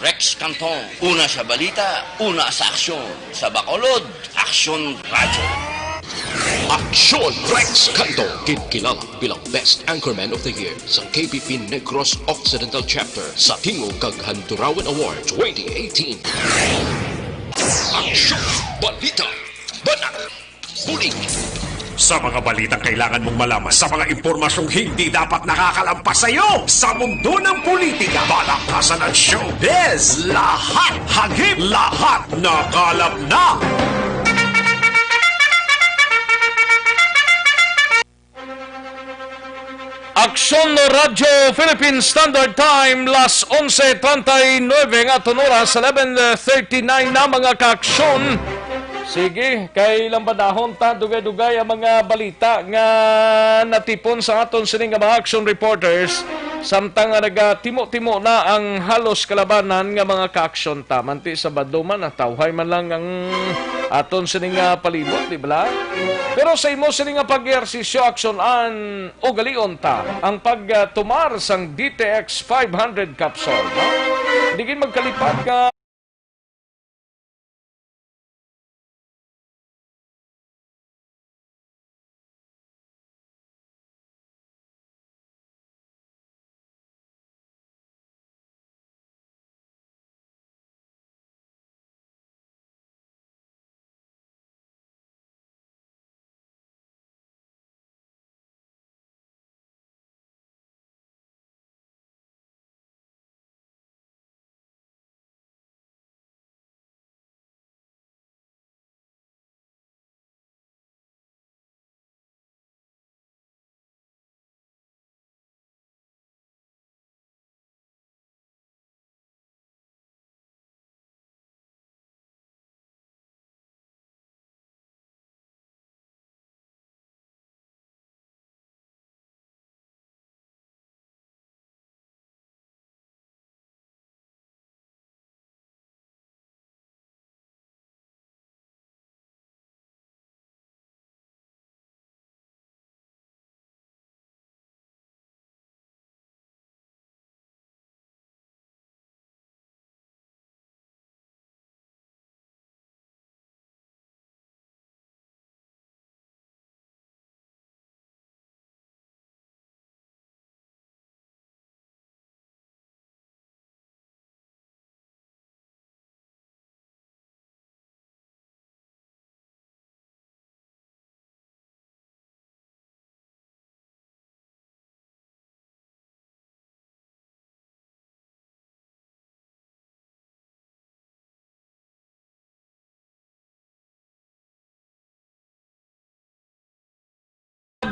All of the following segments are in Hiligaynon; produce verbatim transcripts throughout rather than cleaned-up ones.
Rex Cantong, una sa balita, una sa aksyon. Sa Bacolod, Aksyon Radyo. Aksyon Rex Canto, ginkilala bilang Best Anchorman of the Year sa K B P Negros Occidental Chapter sa Tingog kag Handurawan Award twenty eighteen. Aksyon Balita, Banak, Bulig. Sa mga balitang kailangan mong malaman, sa mga impormasyong hindi dapat nakakalampas sa iyo, sa mundo ng politika, balakasan at showbiz, lahat hagip, lahat nakalap na. Aksyon Radyo Philippine Standard Time, las onse treinta y nueve nga aton oras, eleven thirty-nine na, mga kaaksyon. Sige, kay lambanahon ta, dugay-dugay ang mga balita nga natipon sa aton sini nga mga action reporters, samtang nga nagatimo-timo na ang halos kalabanan nga mga kaaksyon ta. Manti Sabado man, natawhay man lang ang aton sini nga palibot, di ba? Pero sa imo sini nga pag-ehersisyo, aksyonan, ugalion ta ang pagtumar sang D T X five hundred capsule, no? Di gid magkalipay nga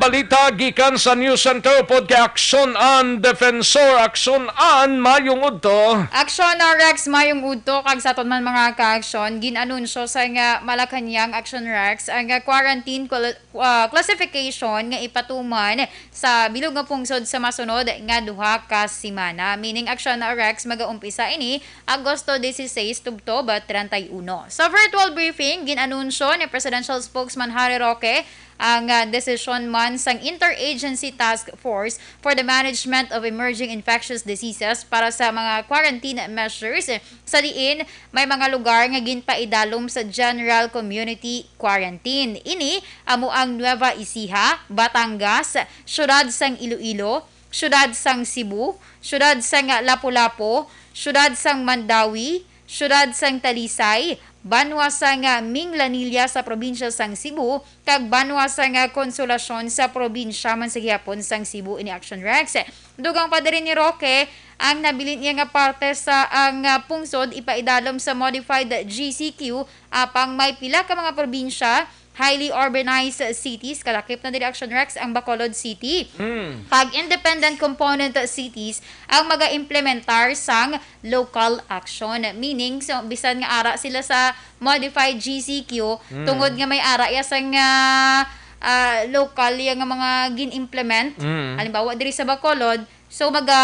Balita gikan sa News Center upod kay Aksyon an Defensor. Aksyon an, mayong udto. Aksyon na, Rex, mayong udto, kag sa aton man mga ka-aksyon, gin-anunsyo sa nga Malacañang, Aksyon Rex, ang, ah, quarantine qual-, ah, classification nga ipatuman sa bilog nga pungsod sa masunod nga duha ka semana. Meaning, Aksyon na, Rex, magaumpisa ini Agosto dieciséis tubtob treinta y uno. Sa virtual briefing, gin-anunsyo ni Presidential Spokesman Harry Roque ang, ah, desisyon man sang Interagency Task Force for the Management of Emerging Infectious Diseases para sa mga quarantine measures, sa diin may mga lugar nga ginpaidalom sa general community quarantine. Ini amo ang Nueva Ecija, Batangas, siyudad sang Iloilo, siyudad sang Cebu, siyudad sang Lapu-Lapu, siyudad sang Mandaue, siyudad sang Talisay, banwa sang Minglanilla sa probinsya sang Cebu, kag banwa sang Consolacion sa probinsya man sa gihapon sang Cebu. Ini, Action Rex. Dugang pa diri ni Roque, ang nabilin niya nga parte sa ang, ah, pungsod ipaidalom sa modified G C Q, apang may pila ka mga probinsya, highly urbanized cities, kalakip na diri, Action Rex, ang Bacolod City. Mm. Kag independent component cities ang mag-implementar sang local action. Meaning, so, bisan nga ara sila sa modified G C Q, Mm. tungod nga may ara ya sang, ah, ah, local ya nga mga gin-implement. Mm. Halimbawa, diri sa Bacolod, so, maga,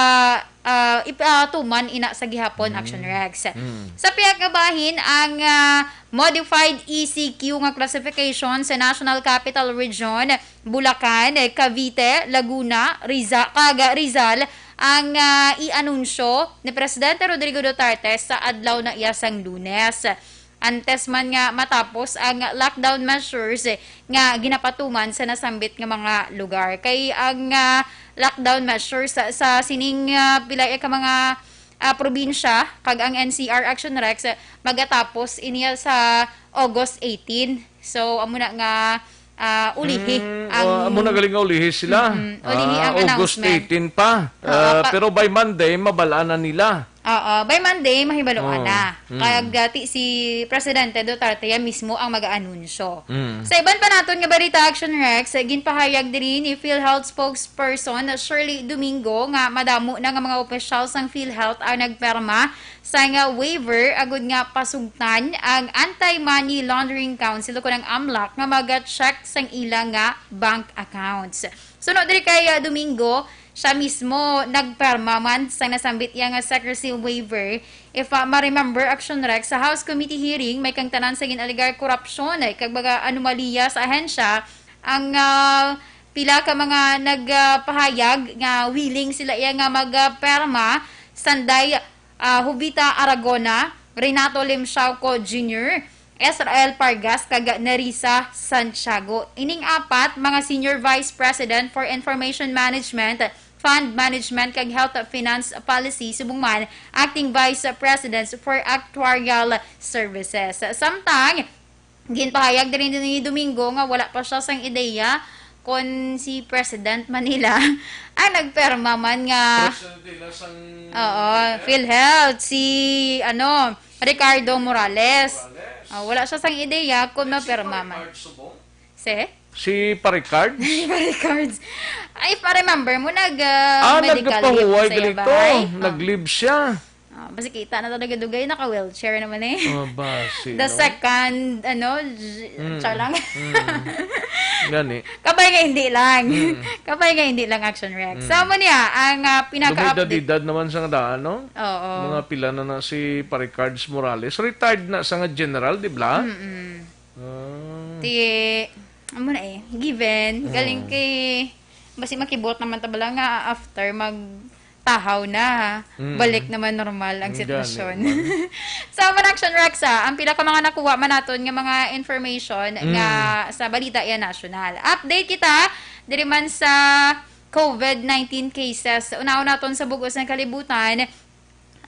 ah, ip-, ah, tuman ina sa gihapon, Mm. Action Rex. Mm. Sa pihak nga bahin, ang, ah, modified E C Q nga classification sa National Capital Region, Bulacan, Cavite, Laguna, Riza-, kag Rizal, ang, ah, i-anunsyo ni Presidente Rodrigo Duterte sa adlaw na iya sang Lunes, antes man nga matapos ang lockdown measures nga ginapatuman sa nasambit nga mga lugar. Kay ang, ah, lockdown measures sa, sa sining, ah, pila ka mga, ah, probinsya kag ang N C R Action Rex, magatapos ini sa August eighteen. So, amo na nga, ah, ulihi Mm, ang oh, amo na galing nga ulihi sila. Mm-mm. Ulihi Ah, ang August announcement. eighteen pa. Oo, Ah, pa- pero by Monday, mabal-an na nila. Oo, by Monday, mahibaluan Oh, na. mm. Kag, ah, ti si Presidente Duterte yan mismo ang mag-aanunsyo. Mm. Sa iban pa naton nga balita, Action Rex, ginpahayag diri ni PhilHealth spokesperson Shirley Domingo nga madamo na nga mga opisyal sang PhilHealth ang nagperma sa nga waiver agud nga pasugtan ang Anti-Money Laundering Council o ang amlac nga maga-check sang ila nga bank accounts. Suno diri kay, ah, Domingo, siya mismo nagperma man sang nasambit iya nga secrecy waiver. If, ah, ma-remember, Action Rex, sa House Committee hearing, may kangtanan sa gin-alegar korupsyon, eh, kag mga anomalya sa ahensya. Ang, ah, pila ka mga nagpahayag nga willing sila iya nga magperma, sanday, ah, Jovita Aragona, Renato Limshauco Junior, Israel Pargas, kag Nerissa Santiago. Ining apat, mga Senior Vice President for Information Management, Fund Management, kag Health Finance Policy, subong man Acting Vice Presidents for Actuarial Services. Samtang, ginpahayag diri ni Domingo nga wala pa siya sang ideya kon si President man nila ang nagperma man nga President nila sang Oo, PhilHealth. PhilHealth, si, ano, Ricardo Morales. Morales. Ah, wala siya sang ideya kung Ay, si maperma man. Ricardo Subong? Si? Si Paricard? Ricards. Ay, if I remember mo, nag, ah, Ah, medical leave nagpahuway sa iya gali to. Bahay. Ah. Nag-leave siya. Ah, basi kita na talaga dugay, naka-wheelchair naman eh. Ah, basi, The no? second, ano, j- Mm. char lang. Mm. Gani. Kabay nga hindi lang. Mm. Kabay nga hindi lang, Action Rex. Mm. So, amo niya, ang, ah, pinaka-update. Dugay edad-edad naman sa nga daan, no? Oo. Mga pila na na si Pare Cards Morales. Retired na sa nga general, di ba? Mm-mm. Ah. Ti, amo na eh, given. Mm. Galing kay, basi makibot naman ta bala nga after mag tahaw na, Mm. balik naman normal ang Ang sitwasyon. gani man. Sa Action Rex, ah, ang pila ka mga nakuha man naton nga mga information Mm. nga sa balita yan national. Update kita diri man sa COVID nineteen cases. Unahon naton sa bug-os nga kalibutan,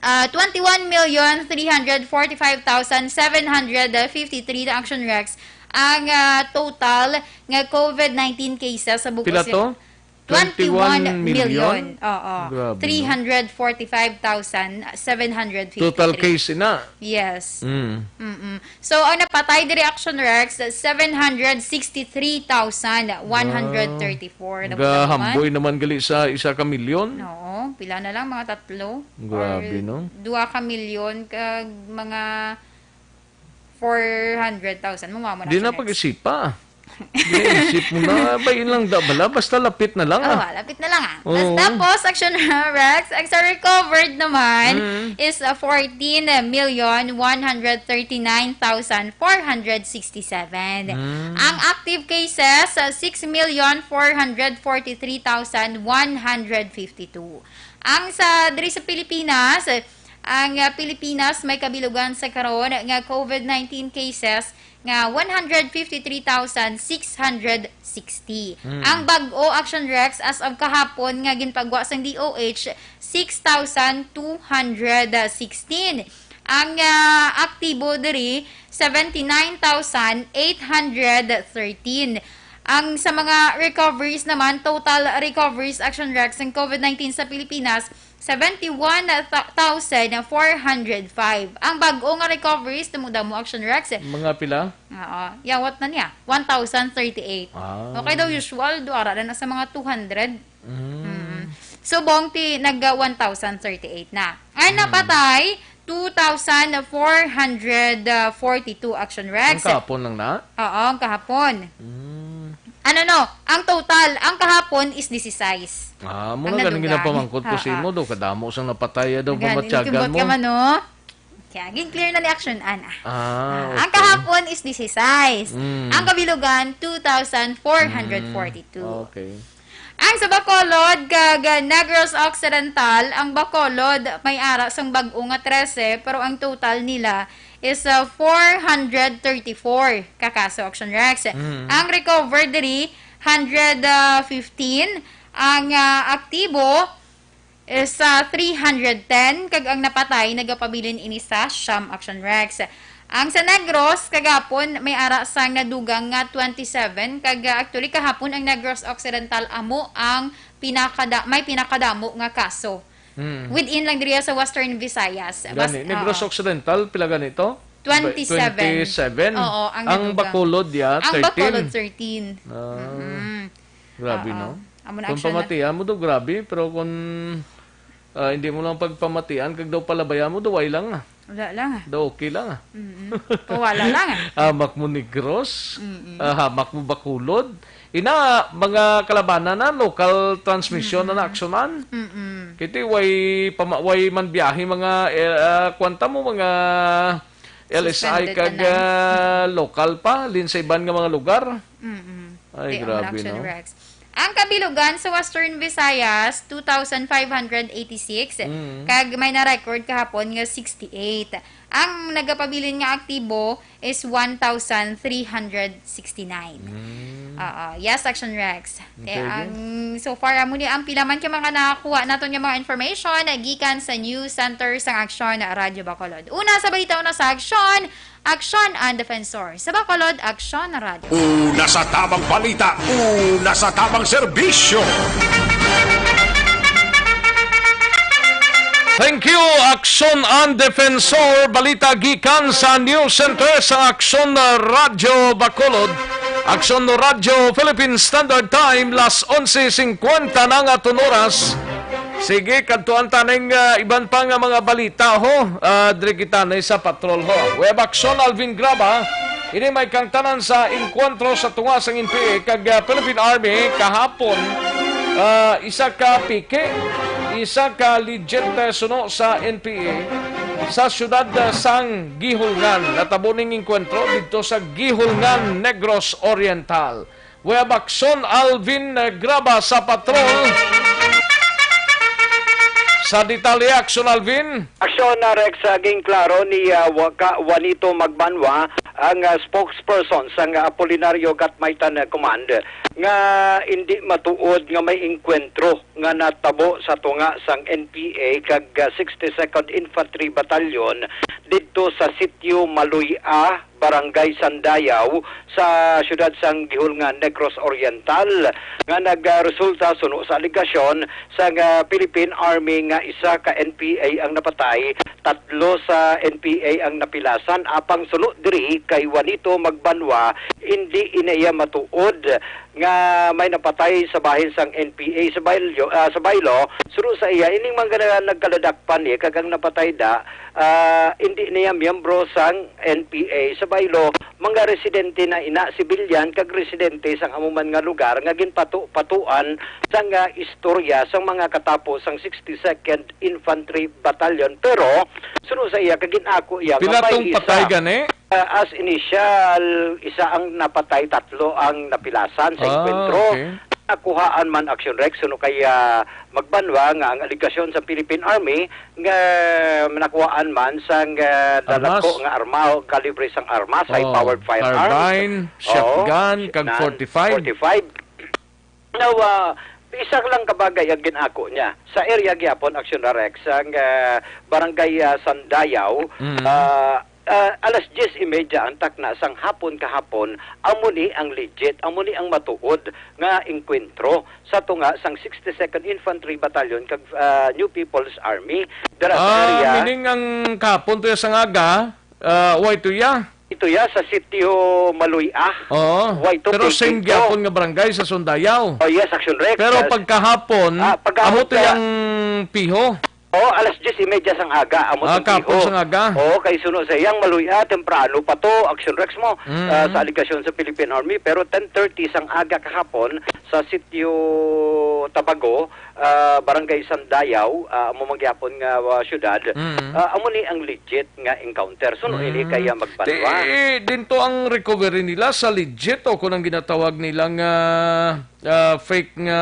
ah, twenty-one million three hundred forty-five thousand seven hundred fifty-three na, Action Rex ang, ah, total nga COVID nineteen cases sa bug-os Pila nga to? Twenty-one million? Twenty-one million. Oo. Grabe, no? Three hundred forty-five thousand seven hundred fifty-three. Total case na. Yes. Mm. Mm-mm. So, ang napatay diri, Action Rex, seven hundred sixty-three thousand one hundred thirty-four. Ah, Nabutang naman. Gahamboy naman gali sa isa ka milyon. Oo. Pila na lang, mga tatlo? Grabe, Or no? Dua ka milyon kag mga four hundred thousand. Mumamo na Di siya na next. pag-isipa. Di, isip mo na, bayin lang da bala, basta lapit na lang, Oh, ah. ah, lapit na lang, ah. Oo. Tapos, Action Rex, ang sa recovered naman Mm. is, uh, fourteen million one hundred thirty-nine thousand four hundred sixty-seven. Mm. Ang active cases, uh, six million four hundred forty-three thousand one hundred fifty-two. Ang sa, diri sa Pilipinas, ang, uh, Pilipinas may kabilugan sa karon nga COVID nineteen cases nga one hundred fifty-three thousand six hundred sixty. Hmm. Ang bag-o, Action Rex, as of kahapon nga ginpagwa sang D O H, six thousand two hundred sixteen. Ang, ah, aktibo diri, seventy-nine thousand eight hundred thirteen. Ang sa mga recoveries naman, total recoveries, Action Rex, ng COVID nineteen sa Pilipinas, seventy-one thousand four hundred five. Ang bag-o nga recoveries, damo-damo, Action Rex. Mga pila? Oo. Yawat na niya. One thousand thirty-eight. Ah. Okay daw, usual, do, ara na sa mga two hundred. Mm. Mm. Subong ti nag, ah, one thousand thirty-eight na. Ang Mm. napatay, two thousand four hundred forty-two, Action Rex. Ang kahapon lang na? Oo, ang kahapon. Mm. Ano, no? Ang total, ang kahapon is disisais. Ah, mo Ang na ganing nadugay. ginapamangkot ko sa Oo. imo, do, kadamo sang napatay, do, Galing, mamatyagan kimbot mo. ka man, no? Kaya, gin-clear na ni Action Ana. Ah, Ah, ang okay. kahapon is disisais. Mm. Ang kabilugan, two thousand four hundred forty-two. Mm, okay. Ang sa Bacolod kag Negros Occidental, ang Bacolod may ara sang bag-o nga trese, pero ang total nila is, ah, four hundred thirty-four ka kaso, Action Rex. Mm. Ang recovered diri, hundred fifteen. Ang, ah, aktibo is, ah, three hundred ten, kag ang napatay nagapabilin ini sa siyam, Action Rex. Ang sa Negros, kagapon, may ara sang nadugang nga twenty-seven, kag, ah, actually, kahapon ang Negros Occidental amo ang pinakada-, may pinakadamo nga kaso. Mm. Within lang diriya sa Western Visayas. Bas-, Gani, Negros oo. Occidental, pila gani to? Twenty-seven. Twenty-seven? Oo, ang Ang nadugang. Bacolod, ya, Ang Bacolod, thirteen. thirteen. Ah, Mm-mm. grabe, Oo. no? Amo na, Kung Action Rex. pamatian mo daw, grabe, pero kung, ah, hindi mo lang pagpamatian, kag daw palabayan mo, daw ay lang, ah. Wala lang, ah. Daw okay lang, ah. Mm-mm. Wala lang, ah. Hamak mo Negros, Mm-mm. ah, hamak mo Bacolod. Ina, mga kalabanan na, local transmission na Mm-mm. na-actionan. Mm-mm. Kiti, way pama-, way man biyahe mga, eh, ah, kwanta mo, mga L S I Suspended kag, tanan. ah, local pa, lin sa iban nga mga lugar. Mm-mm. Ay, Di, ang grabe, Action no? Rex. Ang kabilugan sa Western Visayas, two thousand five hundred eighty-six. Mm. Kag may na-record kahapon nga sixty-eight. Ang nagapabilin nga aktibo is one thousand three hundred sixty-nine. Mm. Oo. Yes, Action Rex. Kaya Okay, ang, so far, amo ni ang pila man ka mga nakakuha naton nga mga information gikan sa News Center sang Action Radyo Bacolod. Una sa balita, una sa Action, Action ang Defensor. Sa Bacolod, Action Radyo. Una sa tabang balita, una sa tabang serbisyo. Thank you, Action ang Defensor. Balita gikan sa News Center sa Action Radyo Bacolod. Action Radyo Philippine Standard Time, las onse singkwenta na nga aton oras. Sige, kadtuan taning, ah, iban pa nga mga balita, ho. Ah, diri kita na sa patrol, ho. Web Action, Alvin Graba. Ini may kangtanan sa engkwentro sa tunga sang N P A kag, ah, Philippine Army kahapon. Ah, isa ka piki, isa ka legit, eh, suno sa N P A sa siyudad, ah, sang Guihulngan. Natabo ning engkwentro didto sa Guihulngan, Negros Oriental. Web Action, Alvin, eh, Graba sa patrol. Sa detalye, Action, Alvin. Action na, Rex, ah, ginklaro ni, ah, Wa-, ka-, Juanito Magbanwa, ang, ah, spokesperson sang, ah, Apolinario Gatmaitan, ah, Command, nga indi matuod nga may engkwentro nga natabo sa tunga sang N P A kag, ah, sixty-second Infantry Battalion didto sa Sitio Maluy-a, Barangay Sandayaw, sa siyudad sang Guihulngan, Negros Oriental, nga nagresulta suno sa alegasyon sang, ah, Philippine Army nga isa ka N P A ang napatay, tatlo sa N P A ang napilasan, apang suno diri kay Juanito Magbanwa, indi ina iya matuod nga may napatay sa bahin sang N P A sa Bailo, ah, sa Bailo. Suno sa iya, ining mga na-, nagkaladakpan ni, kag ang napatay da, ah, indi niya miyembro sang N P A sa Bailo, mga residente na ina, sibilyan kag residente sang amo man nga lugar nga ginpato-patuan sang, ah, istorya sang mga katapo sang sixty-second Infantry Battalion. Pero suno sa iya, kag gin-ako iya nga Pila may tong isa, patay gani? ah, as initial, isa ang napatay, tatlo ang napilasan sa Ah, engkwentro. okay. Nakuhaan man, Action Rex, suno kay, ah, Magbanwa, nga ang alegasyon sa Philippine Army nga nakuhaan man sang, ah, Armas? dalagko nga arma o kalibre sang armas, Oh, high-powered firearms. carbine, Oo, shotgun, kag nan-, forty-five. forty-five. Now, ah, isa lang ka bagay ang gin-ako niya. Sa area gyapon, Action Rex, ang, ah, barangay, ah, Sandayaw, Mm. ah, ah, alas diyes y media ang takna sang hapon kahapon, amo ni ang legit, amo ni ang matuod nga engkwentro sa tunga sang sixty-second Infantry Battalion kag, ah, New People's Army dira sa Ah, area. Meaning ang kahapon to ya sa ngaga, ah, way to ya? Ito ya sa Sitio Maluy-a. Oo. Way to Pero Pipito. Same gyapon nga barangay sa Sandayaw. Oh, yes, Action Rex. Pero Ah, pagkahapon, ah, pagkahapon amo to ka yang piho. O, alas diyes y media sang aga, amo Ah, tong kahapon giho. sang aga? Oo, kay suno sa iyang maluya, temprano pa to, Action Rex mo, Mm. ah, sa alegasyon sa Philippine Army, pero ten thirty sang aga kahapon sa Sitio Tabago, ah, Barangay Sandayaw, ah, amo man gyapon nga, ah, syudad, Mm. ah, amo ni ang legit nga encounter. Suno ini Mm. kaya magbanwa. Ti, dinto ang recovery nila sa legit o kung ang ginatawag nila nga, ah, fake nga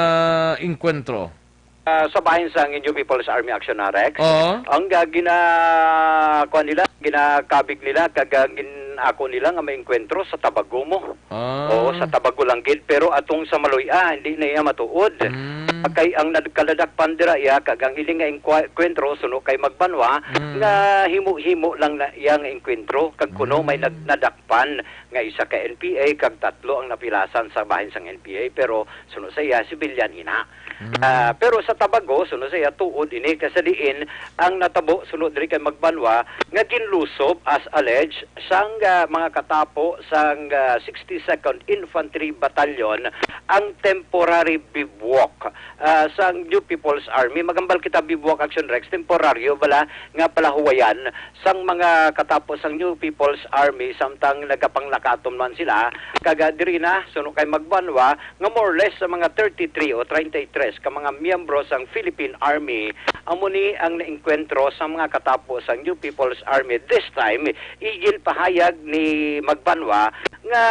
engkwentro? Ah, sa bahin sang New People's Army Action Rex, Oo. ang, ah, gina-, kuwan nila, ginakabig nila, kag, ah, gin-, ako nila nga maengkwentro sa Tabago mo. Ah. Oo, sa Tabago lang gid, pero atong sa Maluya, hindi na iya matuod. Mm. Kay ang nagkaladakpan dira iya, kag ang ini nga engkwa-, engkwentro, suno kay Magbanwa, Mm. nga himo-himo lang na iya nga engkwentro, kag kuno may Mm. nag-, nadakpan nga isa ka N P A, kag tatlo ang napilasan sa bahin sang N P A, pero suno sa iya, sibilyan ina. Mm. Ah, pero sa Tabago, suno sa iya, tuod ini kay sa diin ang natabo suno diri kay Magbanwa nga ginlusob as alleged sang, ah, mga katapo sang, ah, sixty-second Infantry Battalion ang temporary bivouac, ah, sang New People's Army. Magambal kita bivouac, Action Rex, temporaryo bala nga palahuwayan sang mga katapo sang New People's Army samtang nagapanglakaton man sila, kag, ah, diri na suno kay Magbanwa, nga more or less sa mga thirty-three o treinta y tres ka mga miyembro sang Philippine Army, amo ni ang naengkwentro sa mga katapo sang New People's Army. This time, iginpahayag ni Magbanwa nga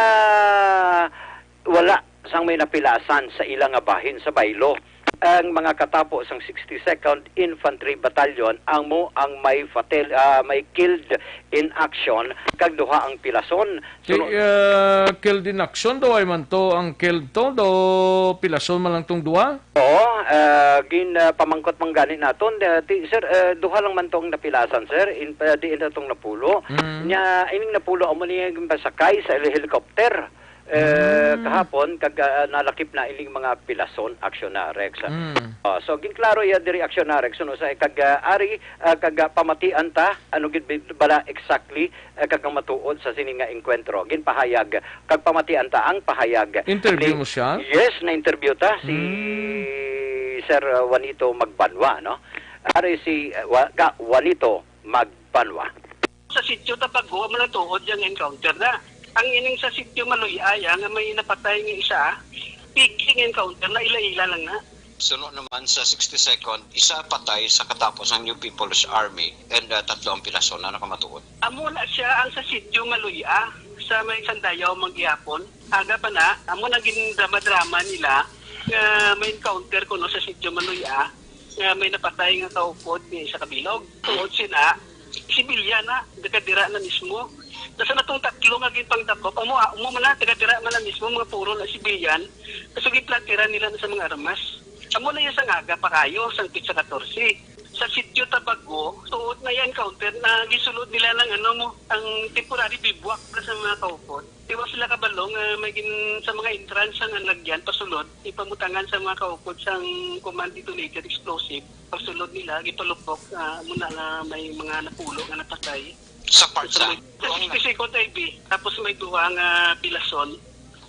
wala sang may napilasan sa ila nga bahin sa baylo. Ang mga katapo sang sixty-second Infantry Battalion amo ang may fatal-, ah, may killed in action kag duha ang pilason. Ti, Suno- ah, killed in action daw ay man to ang killed to, do pilason man lang tong duha? Oo, ah, gin, ah, pamangkot man gani naton, ah, ti, sir, ah, duha lang man to ang napilasan, sir, in, ah, diin na tong napulo. Mm. Nya, ining napulo amo ni ang pasakay sa helicopter. Eh, Mm. kahapon, kag, ah, nalakip na ining mga pilason, Action Rex. Mm. Oh, so, ginklaro iya diri, Action Rex, no, sa kag, ah, ari, ah, kag, ah, pamatian ta, ano gid bala exactly, eh, kag ang matuod sa sini nga engkwentro. Ginpahayag, kag pamatian ta ang pahayag Interview ni mo siya? Yes, na-interview ta si Mm. Sir, ah, Juanito Magbanwa, no? Ari si, ah, Wa-, Ga-, Juanito Magbanwa. Sa Sitio Tabago, amo lang tuod yang encounter na. Ang ining sa Sitio Maluya, ya, nga may napatay nga isa, piging encounter na, ila-ila lang na. Suno naman sa sixty-second, isa patay sa katapo sang New People's Army and, uh, tatlo ang pilason na nakamatuod. Amo na siya ang sa Sitio Maluya, sa may Sandayaw, manggihapon. Aga pa na, amo na gin-drama-drama nila nga may encounter kuno sa Sitio Maluya, nga may napatay nga kaupod nga isa ka bilog. Tuod sina, sibilyan na, taga dira na mismo. Nasa natong tatlo nga ginpangdakop, amo, amo man na, taga dira man na mismo, mga puro na sibilyan. Kaso giplatira nila na sa mga armas. Amo na yung sa ngaga pa kayo, sang pitsa katorse. Sa Sitio Tabago, tuod na yung encounter na gisulod nila ng ano mo, ang temporary bivouac para sa mga kaupod. Iwas sila kabalo nga may gin-, sa mga entrance ang lagyan, pasulod, ipamutangan sa mga kaupod sang command detonated explosive. Pagsulod nila, gipalupok, ah, muna nga may mga napulo nga napatay. Sa part Sa sa may, sa sixty-second I B, tapos may duha nga pilason,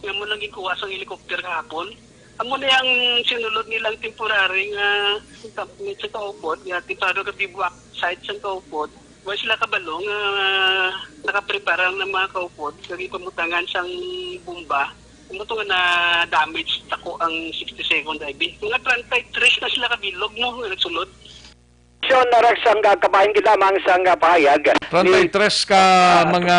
nga mo lang gikuha sa helicopter kahapon. Amo na ang sinulod nilang temporary nga sa, sa kaupod, nga temporary nga bivouac site sa kaupod. Wa sila kabalo nga nakaprepara ang mga kaupod, nga gipamutangan sang bomba. Amo to nga na-damage tako ang sixty-second I B. Mga treinta y tres na sila kabilog mo nga nagsulod. Action Rex ang, ah, kabahin gid lamang sang, ah, pahayag ni Treinta y tres ka Ah, mga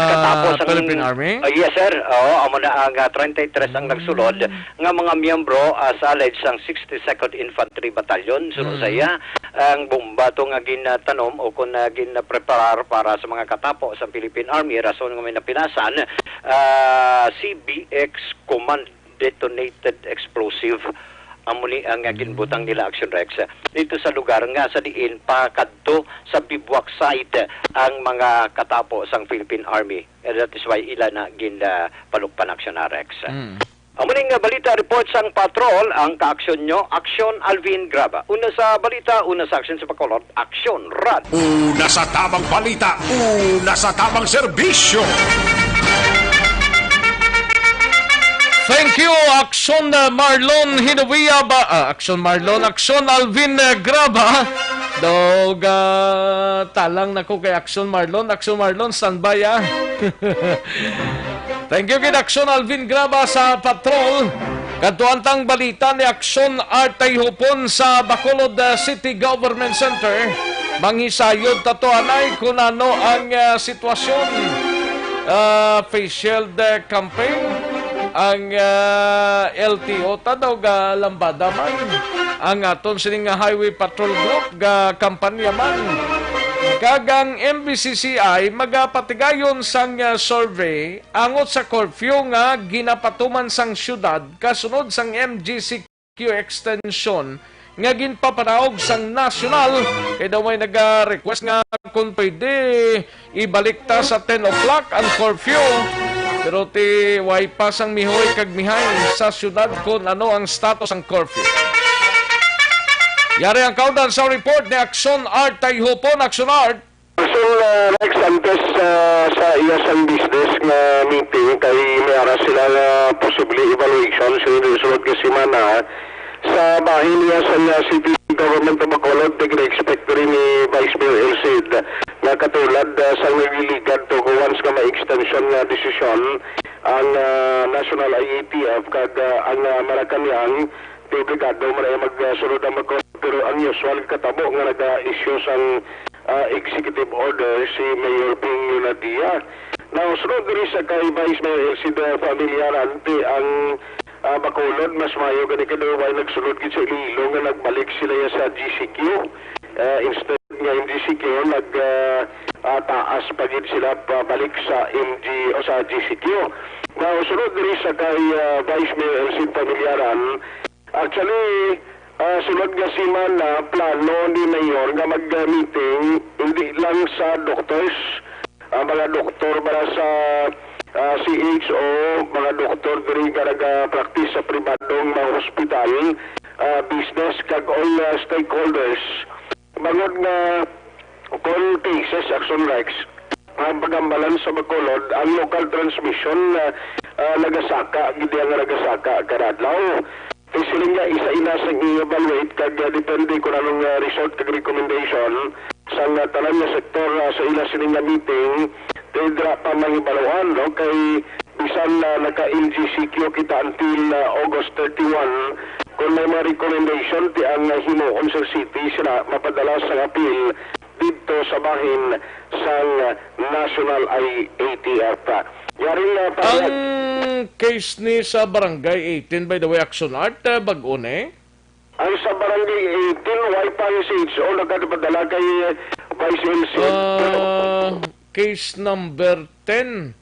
katapos ang Philippine Army? Ah, yes, sir. Oo, amo na ang, ah, treinta y tres ang nagsulod nga mga miyembro, ah, sa alleged sang sixty-second Infantry Battalion. Suno sa Mm. iya, ang bomba to nga ginatanom o kung, ah, ginpreparar para sa mga katapo sa Philippine Army, rason nga may napilasan, ah, C B X Command detonated explosive. Amo ni ang, ah, ginbutang nila, Action Rex, dito sa lugar nga sa diin pa kadto sa bivouac site ang mga katapo sang Philippine Army. Eh, that is why ila na gin, ah, palukpan, Action Rex. Mm. Amo ning, ah, balita report sang patrol, ang kaaksyon nyo, Action Alvin Graba. Una sa balita, una sa aksyon sa Bacolod, Aksyon Rad. Una sa tamang balita, una sa tamang serbisyo. Thank you, Aksyon, uh, Marlon Hinovia ba, ah, Aksyon Marlon, Aksyon Alvin, uh, Graba. Dog, ah, talang nako kay Action Marlon. Action Marlon, standby, ah. Thank you, kid Action Alvin Graba sa patrol. Kadtuan tang balita ni Action Artay Hupon sa Bacolod, ah, City Government Center. Manghisayod ta to, anay, kung ano ang, ah, sitwasyon. Ah, face shield, ah, campaign. Ang, ah, L T O ta daw ga lambada man. Ang aton sining nga Highway Patrol Group ga kampanya man. Kag ang M B C C I magapatigayon sang, ah, survey angot sa curfew nga ginapatuman sang syudad kasunod sang M G C Q extension nga ginpapanaog sang nasyonal, kay daw may naga-request nga kung pwede ibalik ta sa ten o'clock ang curfew. Pero ti way pa sang mihoy kag mihay sa syudad kung ano ang status ang curfew. Yari ang kaundan sa report ni Action Art Tayhupon. Action Art. Action, ah, Rex, antes, ah, sa iya sang business nga meeting, kay may ara sila nga posible evaluation sa sulod nga semana sa bahin niya sa, ah, City Government of Bacolod. Nag-expect rin ni Vice Mayor El Cid nga katulad, ah, sa nagliligad to once nga may extension nga desisyon ang, ah, National I A T F kag, ah, ang, ah, Malacañang, di obligado man ay magsunod ang Bacolod, pero ang usual katabo nga naga-issue sang, ah, executive order si Mayor Ping Leonadia. Now, sunod diri sa kay Vice Mayor El Cid Familiaran, ti ang, ah, Bacolod, mas maayo gani kay daw way nagsunod gid sa Iloilo nga nagbalik sila ya sa G C Q. Ah, instead nga M G C Q, nag, ah, ah, taas pa gid sila pabalik sa M G o sa G C Q. Now, sunod diri sa kay, ah, Vice Mayor El Cid Familiaran, actually, ah, sunod nga semana, plano ni Mayor nga mag-meeting, hindi lang sa doctors, ah, mga doktor para sa, ah, C H O, mga doktor diri nga naga-practice sa pribadong mga hospital, ah, business, kag all, ah, stakeholders. Bangod nga kon cases, Action Rex, ang pagambalan sa Bacolod, ang local transmission, ah, ah, nagasaka, gid nga nagasaka kada adlaw. Kay sila nga isa ina sa i-evaluate kag, ah, depende kung anong, ah, result kag recommendation sa nga tanan nga sektor, ah, sa ila sini nga meeting, kay dira pa mahibaluan, no? Kay bisan na naka-M G C Q kita until, ah, August thirty-one, kung may mga recommendation ti ang, ah, himuon sa city, sila mapadala sa appeal didto sa bahin sang National I A T F. Yari nga pa. Ang case ni sa Barangay eighteen, by the way, Action Art, ah, bag-o ni? Ang sa Barangay eighteen, why pa ang C H O nagpadala kay Vice L C? Ah, case number ten,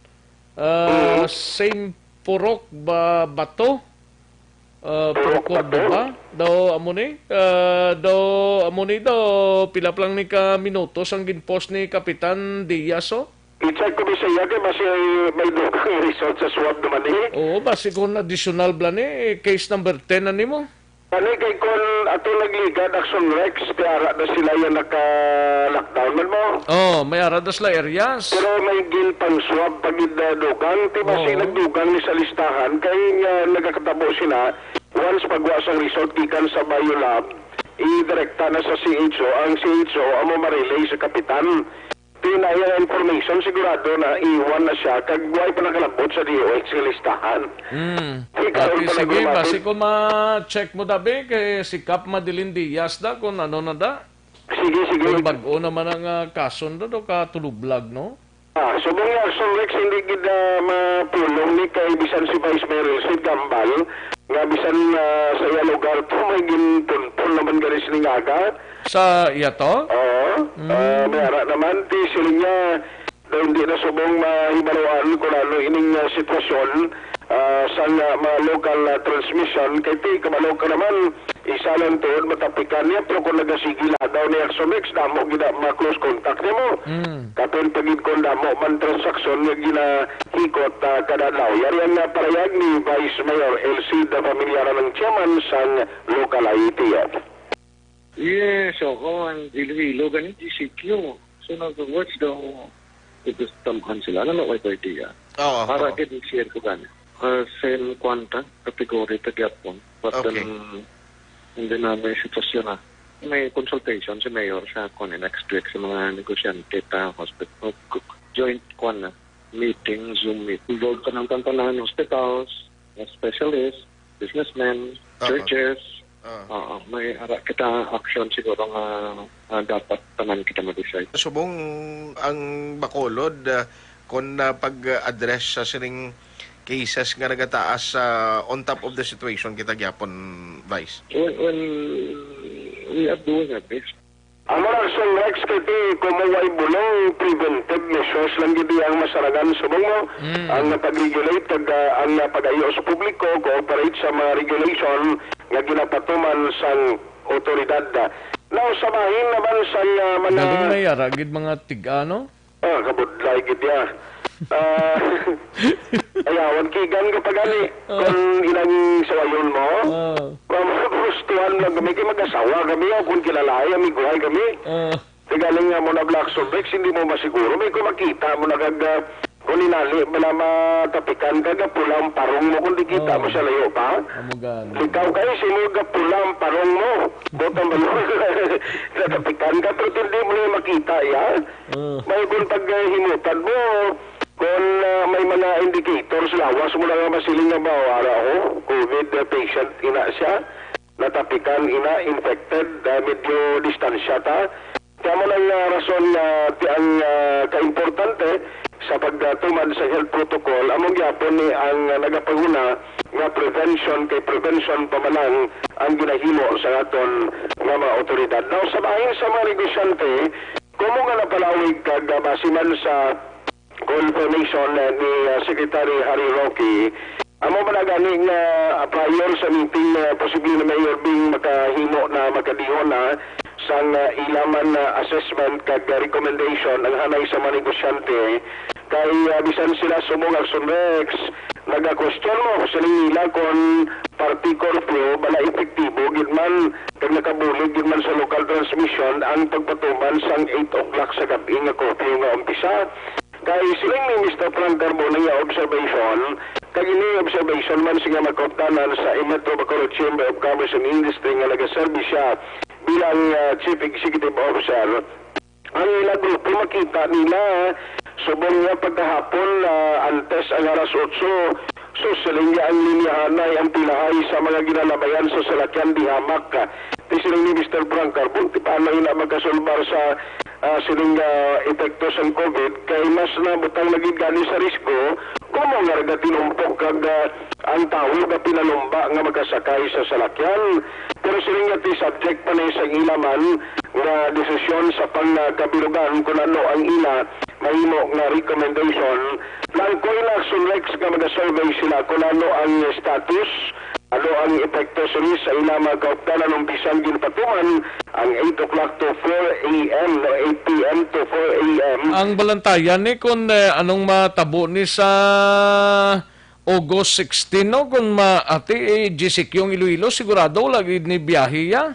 ah, Mhm. Same Purok ba, Bato? Ah, Purok Purok Bato? Cordova? Daw amo ni? Ah, daw amo ni daw pila pa lang ni ka minutos ang ginpost ni Kapitan Diaz, oh? I-check ko bisaya kay basi may dugang result sa swab naman, eh. Oo, basi kung additional bala ni, case number ten na nimo. Kani kay kon ato nagligad, Action Rex, ti ara na sila yan naka-lockdown man mo. Oh, may ara na sila areas. Pero may ginpang-swab pa gid na dugang, ti basi Oo. nagdugang ni sa listahan, kay nga nagakatabo sila, once pagwa sang result gikan sa biolab, idirekta na sa C H O, ang C H O amo ma-relay sa kapitan. Ti na iya information, sigurado na iwan na siya, kag way pa nakalabot sa D O H nga listahan. Hmm. Di karon Ati, pa sige, nagrumatin. Basi kung ma-check mo, Dabi, kay si Kap Madeline Diaz da, kung ano na da. Sige, sige. Kung bag-o naman ang, ah, kaso na do, katulublag, no? Ah, subong ni Action Rex, hindi gid, ah, mapulong ni kay bisan si Vice Mayor Elsie Gambal, nga bisan, ah, sa iya lugar to, may ginpunpon naman gani sining aga. Sa iya to? Oo. Mm. Ah, may ara naman, ti siling niya, daw hindi na subong mahibaluan kung ano ining, ah, sitwasyon, ah, sa nga mga local, ah, transmission. Kay ti, kabalo ka naman, isa lang tuod matapikan niya, pero kung nagasige ladaw ni Action Rex, damo gid ang mga close contact nimo. Mm. Kapin pa gid kung damo man transaksyon nga ginahikot, ah, kada adlaw. Yari ang, ah, parayag ni Vice Mayor Elsie da Familiaran, ang chairman sang local I A T F. Yes, oo, ang Iloilo gani, G C Q. So, in other words daw, ito tamhan sila. Ano, may idea? Oo, Para oo. Gid share ko gani. Ah, same kwan ta, category ta gyapon. But Okay. then, hindi na may sitwasyon na. May consultation si Mayor sa kuan, next week sa mga negosyante ta hospital. Joint kuan na, meeting, Zoom meeting. Involved ka ng tantanan, hospitals, mga specialists, businessmen, Aha. churches. Ah. Oo, may ara kita action siguro nga, ah, dapat tanan kita ma-decide. Subong ang Bacolod, ah, kon, ah, pag-address sa sining cases nga nagataas, ah, on top of the situation kita gyapon, Vice? When, when we are doing our best. Ang mga action, Rex, kay ti, kung may bulong, preventive measures lang gid ang masarangan, subong mo, Mm. ang pag-regulate kag, ah, ang, ah, pag-ayo sa publiko, cooperate sa mga regulation nga ginapatuman sang otoridad. Now, sa bahin naman sang, ah, mga Galing na yara gid mga tig-, ano? Ah, kabudlay gid ya. Ah, ayawan kigan ka pa gani. Ah. Kung ilang sawayon mo, Ah. mga gustuhan lang kami, kay mag-asawa kami, o kung kilalahi, amiguhay kami. Ah. Di galing nga mo na Black Sobex, hindi mo masiguro. May kung makita mo na kag, ah, kung inali, bala matapikan ka, gapula ang parong mo, kung di kita mo Ah. sa layo pa. Amo gani. Ikaw kayo, sino gapula ang parong mo? Botang balon. Natapikan ka, pero hindi mo na makita, ya. Ah. May kung paghimutan mo, kung, ah, may mga indicators, lawas mo na nga masiling nga ba, wala ko, covid, ah, patient, ina siya, natapikan, ina, infected, ah, medyo distansya ta. Kaya mo lang, ah, rason nga ti-, ang, ah, kaimportante sa pagtuman sa health protocol, amo gyapon ni ang, ah, nagapanguna nga prevention, kay prevention pa man ang, ang ginahimo sa aton nga mga otoridad. Now, sa bahin sa mga negosyante, Komo nga napalawig kag, ah, base man sa confirmation, ah, ni, ah, Secretary Harry Roque, amo man na gani nga, ah, prior sa meeting, ah, posible na Mayor Bing makahimo na makadihon na sang, ah, ila man, ah, assessment kag, ah, recommendation ang hanay sa mga negosyante. Kay, ah, bisan sila subong Action Rex, naga-question mo siling nila kon party curfew, bala epektibo gid man kag nakabulig gid man sa local transmission ang pagpatuman sang eight o'clock sa gab-i nga curfew nga umpisa. Kay siling ni Mister Frank Carbon nga observation, kag ini observation man siya makaupdanan sa Metro Bacolod Chamber of Commerce and Industry nga nagaserbi siya bilang, ah, Chief Executive Officer. Ang ila grupo makita nila subong nga pagkahapon, ah, antes ang alas otso, so siling nga ang linyahanay ang pilahay sa mga ginalabayan sa salakyan di hamak. Ti siling ni Mister Frank Carbon, ti paano ina makasulbar sa, ah, siling nga epekto sang covid kay mas nabutang na gid gani sa risgo kung mga nagatinumpok kag, ah, ang tawo nga pinalumba nga makasakay sa salakyan. Pero siling nga ti subject pa ni sa ila man nga desisyon sa pangkabilugan kung ano ang ila mahimo nga recommendation. Langkoy na Action Rex nga magasurvey sila kung ano ang status, ano ang epekto sini sa ila mga kaupdanan nung bisan ginpatuman ang eight o'clock to four a m, no, eight p m to four a m. Ang balantayan ni kung, eh, anong matabo ni sa August sixteen, no? Kung ma-, ati, eh, G C Q ang Iloilo, sigurado wala gid ni biyahe ya.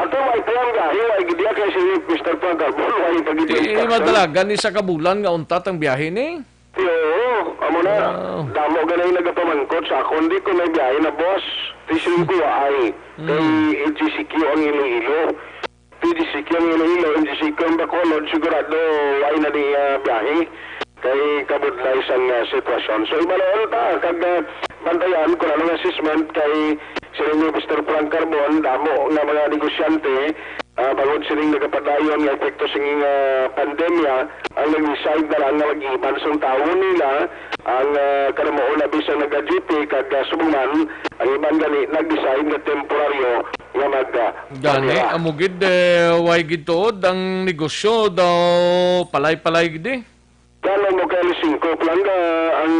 Ato, may pulang biyahe, wa gid ya kay si Mister Frank Carbon, wa pa gid Ti instruction. Madalagan ni sa kabulan nga untat ang biyahe ni? Ti, oo, amo na. Wow. Damo ganay nagapamangkot sa akon, di ko may biyahe na, boss. Ti siling ko, ay, Mm. kay G C Q ang Iloilo. P D C Q ang Iloilo, G C Q ang Bacolod, sigurado, wa na di, ah, biyahe. Kay kabudlay sang, ah, sitwasyon. So, ibaloon ta, kag, ah, bantayan kung anong assessment kay siling ni Mister Frank Carbon, damo nga mga negosyante, ah, bangod sining nagapadayon nga epekto sing, ah, pandemya, ang nag-decide na lang nga mag-iban sang tawo nila, ang, ah, kalamuon na bisan naga-duty, kag, ah, subong man, ang iban gani nag-decide nga temporaryo nga mag, ah, Gani, kamera. Amo gid, eh, way gid tuod ang negosyo daw palay-palay gid, eh. Plano mo kay alas singko pa lang, ah, ang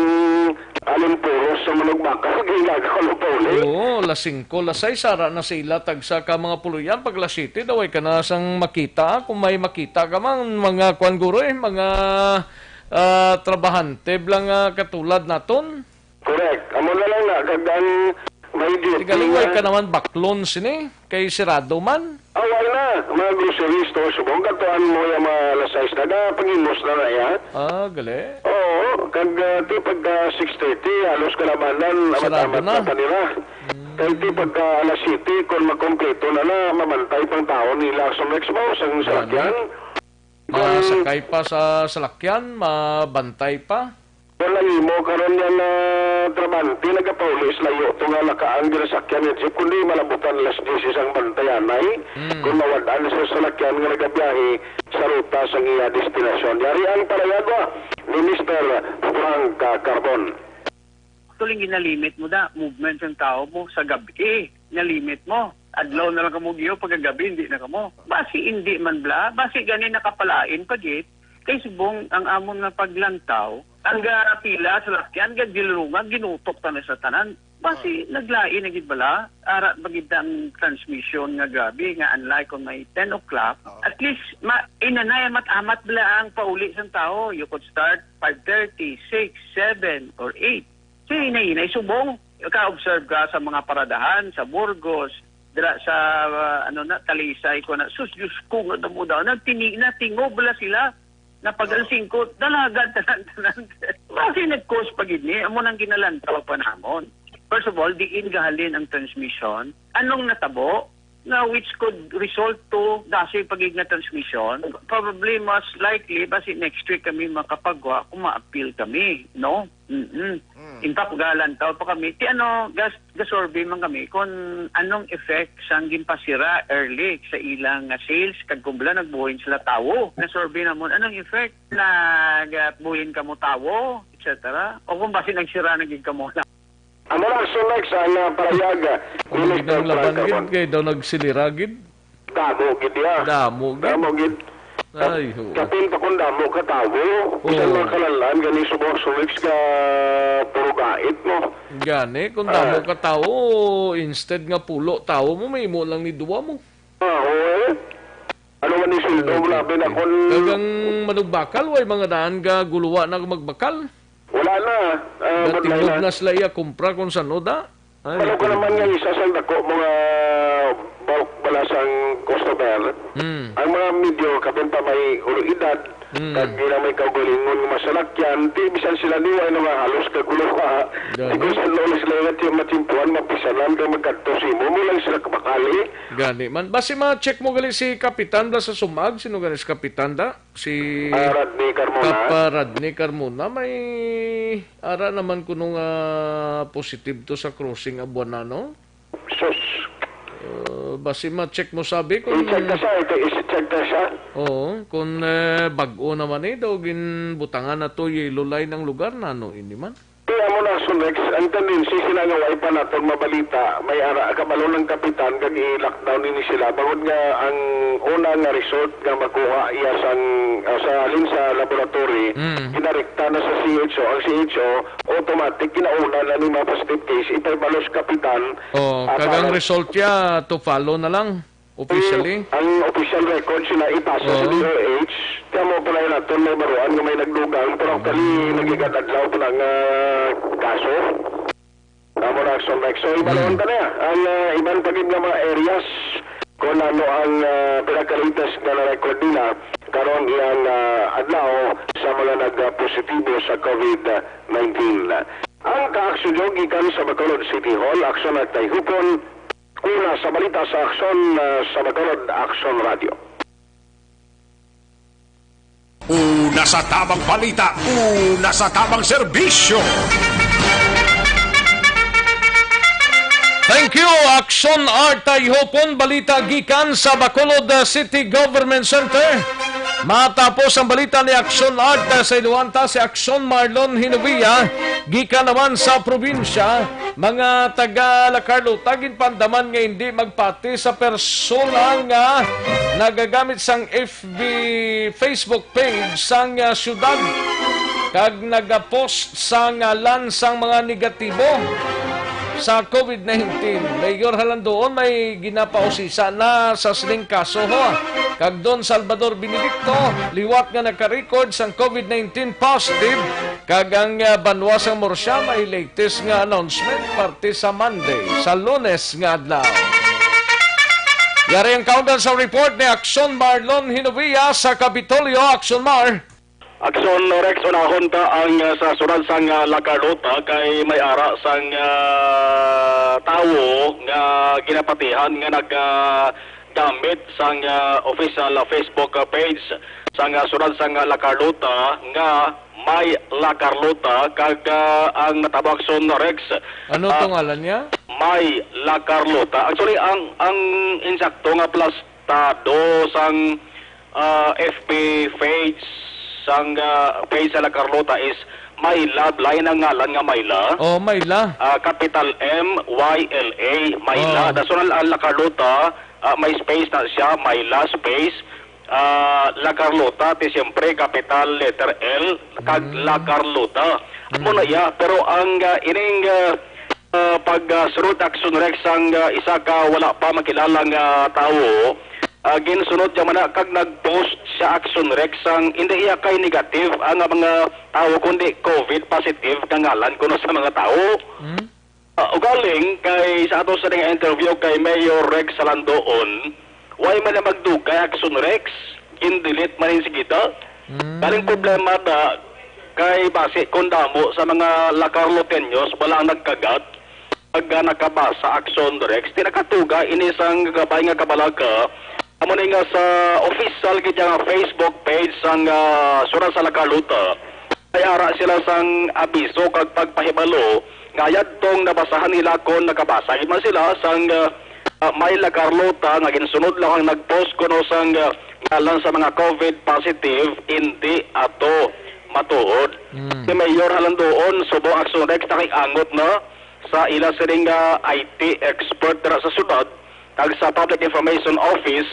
alimpuros sa manok baka, ginagawa mo pa uli. Oo, alas singko, alas sais, ara na sa ila tagsa ka mga puloyan. Pag alas siyete, daway ka na sang makita, ah. Kung may makita ka man, mga kwan guro, eh, mga, ah, trabahante lang, ah, katulad naton. Correct. Amo na lang na, kag ang may duty Tigaling, way na. Ka naman baklon sini, kay sirado man. Ah, wala na. Mga grocery store subong, katuan mo yung mga alas sais na, nagapangimos na na iya. Ah, gali. Oo, kag, ah, ti pagka six thirty, halos kalabanan, amat-amat na pa nila. Mm. Kay ti pagka alas siyete, kung makompleto na na, mabantay pang taon nila sa next mo, sa Gani. salakyan. Masakay pa sa salakyan, mabantay pa. Wala imo karon yan na trabante, nagapauli sa layo to nga nakaang ginasakyan nga jeep, kundi malabutan alas diyes ang bantayanay. Mm. Kung mawad-an sa salakyan nga nagabiyahe sa ruta sa iya destinasyon. Yari ang palayago ni Mister Frank, ah, Carbon. Actually, ginalimit mo da, movement sang tao mo sa gabi, nalimit mo. Adlaw na lang kamo giyo, pagkagabi, hindi na kamo. Basi hindi man bala, basi gani nakapalain pa gid. Kay subong, ang amon nga paglantaw, ang ga pila sa lakyan, ga gilungan, ginutok ta na sa tanan. Basi naglain na gid bala, ara ba gid ang transmission nga grabe, nga unlike kung may ten o'clock, Oo. at least, ma inanay amat-amat bala ang pauli sang tao. You could start five thirty, six, seven, or eight. So, hinay-hinay, subong, ka-observe ka sa mga paradahan, sa Burgos, dira sa, ah, ano na, Talisay, ko na, sus, Diyos ko, nga damo daw, nagtini-, natingob la sila, na pag alas singko, dalagan, tanan-tanan. Bakit nag-cause pa gid ni? Amo nang ginalantaw pa namon. First of all, diin gahalin ang transmission? Anong natabo? Na which could result to dasi pa gid nga transmission. Probably, most likely, basi next week kami makapagwa kung ma-appeal kami, no? Mm-mm. Mm. In fact, galantaw pa kami. Ti ano, gas-, gasurvey man kami kung anong effect sang ginpasira early sa ilang, ah, sales, kag kung bala nagbuhin sila tawo. Nasurvey namon, anong effect? Nagbuhin kamo tawo, et cetera. O kung basi nagsira na gid kamo. Amo na, so next, ang, ah, parayag, ah, Ang Minister ginang laban Frank gid, Carbon. Kay daw nagsilira gid. Damo gid, ya. Damo gid. Damo gid. Ay, oo. Kapin pa kung damo ka tawo, bisan Oo. mga kalalan, gani subong suliks ka puro gait, no? Gani, kung damo Ah. ka tawo, instead nga pulo tawo mo, may imo lang ni duwa mo. Ah, oo, eh. Ano man yung sweldo mo, Ay, labi na okay. kung Kagang manugbakal, way mga daan ka guluwa na magbakal. Wala na. Ah, Natingog wala na. na sila iya kumpra kung saan, o da? Ay, Ano ka naman nga talaga. isa sa dako mga bulk bala sang customer, Hmm. ang mga medyo kapin pa may ulo edad, Hmm. kag di na may kaugalingon nga masalakyan, ti bisan sila liway na nga halos kaguluha. Gani. Di ko sa lunes lang nga ti-, matimpuhan, mapisanan, kag magkadto sa imo, mo lang sila kabakali. Gani man. Basi ma-check mo gali si Kapitan da sa sumag. Sino gani si Kapitan da? Si Ah, Rodney Carmona. Kap, ah, Rodney Carmona, may ara naman kuno nga positive to sa crossing Abuanano. Sus. Uh, basi ma-check mo sabi kung I-check na siya, ito, i-check na siya. Oo, kung, eh, bag-o naman eh, daw ginbutangan na to, yellow line ang lugar na, ano, ini man. Kaya mo na, Sunex, ang tendency sila nga way pa naton mabalita, may ara, kabalo ng kapitan, kag i-lockdown ini sila. Bangod nga ang una nga result nga makuha iya sang, ah, sa, alin sa laboratory, Mm. ginarekta na sa C H O. Ang C H O, automatic, kinauna na ni mga positive case, ipaibalos kapitan. Oh, Ah, kagang para result ya, to follow na lang, officially. Ang, ang official record sila ipasa sa Oo. D O H, kaya mo pala naton may baruan nga may nagdugang, pero actually, Mm. nagigad adlaw pa lang, ah, kaso. Amo na, Action Mike. So, ibalon Mm. ta na ang, ah, iban pa gid nga mga areas kung ano ang, ah, pinaka-latest nga na-record nila karon iyang, ah, adlaw sa mga nagpositibo sa COVID nineteen. Ang ka-action nyo gikan sa Bacolod City Hall, Action at Tayhupon, una sa balita sa Action, ah, sa Bacolod Action Radio. Una sa tabang balita, una sa tabang serbisyo. Thank you, Action Art Tayhupon. Balita gikan sa Bacolod, uh, City Government Center. Matapos ang balita ni Action Art, uh, sa iluwanta si Action Marlon Hinovia, gikan naman sa probinsya. Mga taga La Carlota, ginpandaman nga hindi magpati sa persona nga nagagamit sang F B, Facebook page sang, ah, syudad kag nagapost sa ngalan sang mga negatibo sa COVID nineteen. Mayor Jalandoon may ginapausisa na sa sining kaso, ho. Kag Don Salvador Benedicto, liwat nga naka-record sang COVID nineteen positive, kag ang, ah, banwa sang Murcia may latest nga announcement parte sa Monday, sa Lunes nga adlaw. Yari ang kaundan sa report ni Action Marlon Hinovia sa Kapitolyo. Action Mar. Action Rex, unahon ta ang, uh, sa sulod sang, uh, La Carlota kay may ara sang, uh, tawo nga ginapatihan nga nag, uh, gamit sang, uh, official, uh, Facebook, uh, page sang, uh, sulod sang, uh, La Carlota nga may La Carlota kag, uh, ang natabo, Action Rex. Ano Ah, to ngalan niya? May La Carlota. Actually, ang, ang insakto nga plastado sang, ah, F B page sang, ah, page sa La Carlota is Myla, lain ang ngalan nga Myla. Oh, Myla. Ah, capital M Y L A, Myla. Oh. Dason ang La Carlota, ah, may space na siya, Myla space. Ah, La Carlota, ti siyempre, capital letter L, kag Mm. La Carlota. Amo na Mm. iya, pero ang, ah, ining, ah, ah, pag, ah, sulod, Action Rex, sang, ah, isa ka wala pa makilala nga tawo, ah, ginsunod niya man na kag nag-post sa, Action Rex, sang hindi iya kay negative ang mga tawo, kundi COVID positive nga ngalan kuno sa mga tawo. Hmm? Ah, ugaling kay sa ato sa nga interview kay Mayor Rex Salandoon, way man na magdugay, Action Rex, gin-delete man ni sigida. Hmm. Galing problema na kay basi kung damo sa mga La Carloteños bala ang nagkagat, pag, ah, nakabasa, Action Rex, di nakatuga ini sang gabay nga kabalaka. Amo ni nga sa official gid nga Facebook page sang, ah, Sura sa La Carlota, ay ara sila sang abiso kag pagpahibalo nga yadtong nabasahan nila kon nakabasa gid man sila sang, ah, ah, may La Carlota nga ginsunod lang ang nag-post kuno sang, ah, ngalan sa mga COVID positive, hindi ato matuod. Mm. Si Mayor Halandoon, subong Action Rex, nakig-angot na sa ila sining, ah, I T expert dira sa syudad kag sa Public Information Office,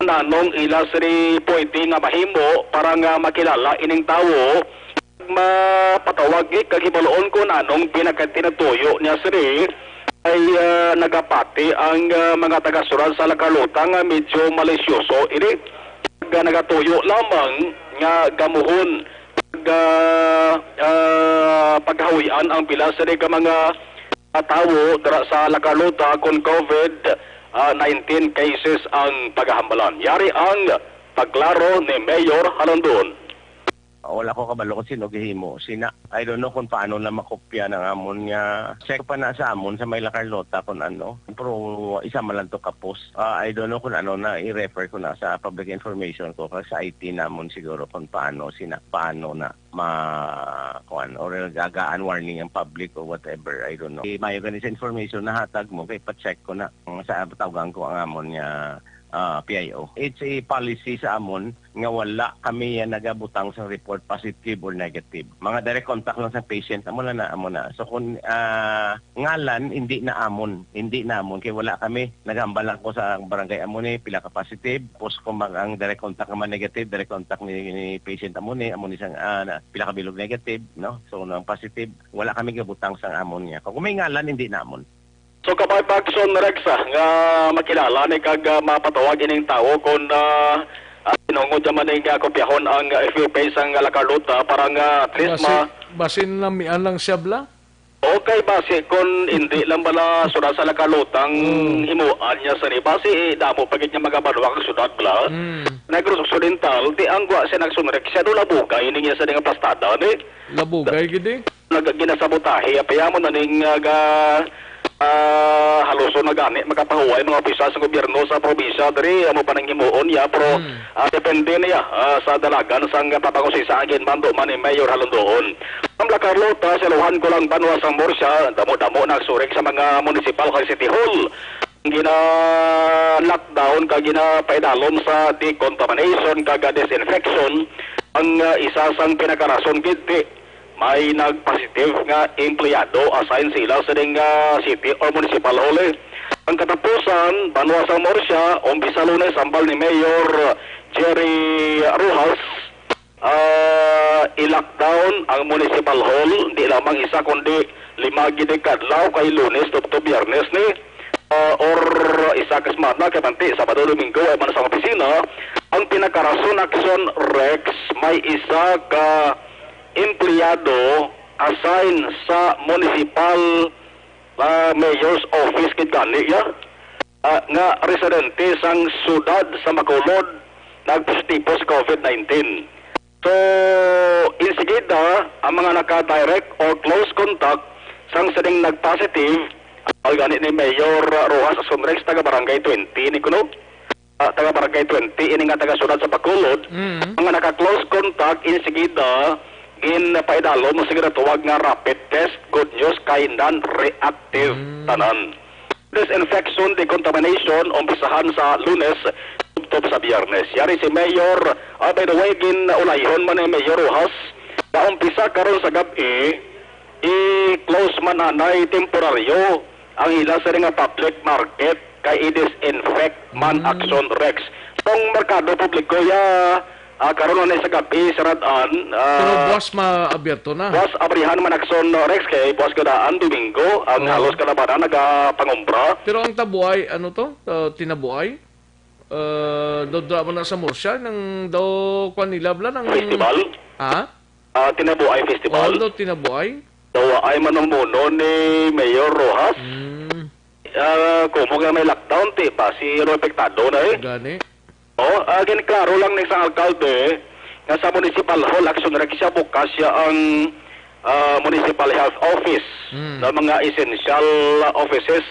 nanong ila sini pwede nga mahimo para nga makilala ining tawo, mapatawag ni kag hibaluon kung anong pinakatinatuyo niya sini ay, ah, nagapati ang, ah, mga taga-Sural sa La Carlota nga medyo malisyoso ini. Nga nagatuyo lamang nga gamuhon pag, ah, ah, paghawian ang pila sini ka mga, ah, tawo dira sa La Carlota kon COVID, ah, nineteen cases ang pagahambalan. Yari ang pagklaro ni Mayor Halondon. Wala ko kabalo kung sino gihimo. Sina, I don't know kung paano na makopya ng amon nga check pa na sa amon sa may La Carlota kung ano. Pero isa man lang to ka post. Ah, I don't know kung ano na i-refer ko na sa public information ko kag sa I T namon siguro kung paano sina, paano na ma, kuan, or gagaan warning ang public or whatever, I don't know. Eh, mayo gani sa information na hatag mo, kay pa-check ko na, mm, sa tawgan ko ang amon nga, ah, P I O. It's a policy sa amon nga wala kami yan nagabutang sa report positive or negative. Mga direct contact lang sa patient, amo na na, amo na. So kung, ah, ngalan, hindi na amon, hindi na amon, kay wala kami, naghambal lang ko sa barangay amo ni, pila ka positive, tapos kung mag-, ang direct contact naman negative, direct contact ni, ni patient amo ni, amo ni sang, ah, na, pila ka bilog negative, no? So, nang positive, wala kami gabutang sang amon niya. Kung may ngalan, hindi namon. So, kabay pa, Action Rex, ah, nga makilala ni kag, ah, mapatawag ining tawo kung, ah, ah, sinungod niya man ning, ah, kopyahon ang, ah, F B page sang La Carlota para nga at least Basi-, ma- basin namian lang siya, bla? Okay, basi kung hindi lang bala sura sa La Carlota ang Mm. himuan niya sa ni, basi, eh, damo pa gid niya magabanwa kag syudad, bla. Mm. Negros Occidental, di ang gwa siya nagsunrek, siya do labugay ni niya sa nga plastada, ni. Labugay gid, eh. Nag-, ginasabotahe, apay amo na ning, ah, ga-, ah, haluson na gani, makapahuway mga opisyal sa gobyerno sa probinsya, diri, amo pa nang himuon niya, pero, Mm. ah, depende niya, ah, sa dalagan sang pagpangusisa ang ginmando man ni Mayor Halondoon. Ma'am La Carlota, sa Luhan ko lang banwa sang Murcia, damo-damo nagsurik sa mga municipal kag city hall. Gina-lockdown kag ginapaidalom sa decontamination kag disinfection ang, ah, isa sang pinakarason gid ti may nagpositive nga empleyado assign sila sa ding, ah, city or municipal hall. Ang katapusan, banwa sang Murcia, umpisa Lunes, hambal ni Mayor Jerry Rojas, ah, i-lockdown ang municipal hall, di lamang isa kundi lima gid ka adlaw, kay Lunes tubtob Biyernes ni, ah, or isa ka semana, kay manti Sabado, Domingo ay man sa opisina. Ang pinakarason, Action Rex, may isa ka empleyado assign sa municipal, ah, mayor's office kid gani, ya. ah, nga residente sang siyudad sa Bacolod nagpositibo sa COVID nineteen. So, insigida, ang mga naka-direct or close contact sang sining nag-positive, ang gani ni Mayor Roxas Action Rex, taga Barangay twenty ni kuno, ah, taga Barangay twenty, ini nga taga siyudad sa Bacolod, Mm. mga naka-close contact, insigida, ginpaidalom sa ginatawag nga rapid test. Good news kay non-reactive Mm. tanan. Disinfection, decontamination, umpisahan sa Lunes tubtob sa Biyernes. Yari si Mayor, ah, by the way, gin-ulayhon man ni Mayor Roxas, na umpisa karon sa gab-i, i-close man anay temporaryo ang ila sa nga public market kay i-disinfect man Mm. Action Rex. Kung merkado publiko ya, ah, karon na sa gab-i, sirad-an, ah, Pero buwas maabierto na. buwas abrihan man Action Rex kay buwas kadaan Domingo ang Oo. halos kalabanan nagapangumpra. Pero ang Tabuay, ano to? Uh, Tinabuay? Uh, daw dra man na sa Murcia, nang daw kwan nila bla, nang Festival? Ha? Ah, Tinabuay Festival? Oo, daw Tinabuay. Daw ay manumuno ni Mayor Roxas. Mm. Ah, kumo nga may lockdown, ti, basi ano, apektado na eh. Gani. Oh, ah, ginklaro lang ni sang alkalde nga sa Municipal Hall, Action Rex, siya bukas siya ang, ah, Municipal Health Office Mm. na mga essential offices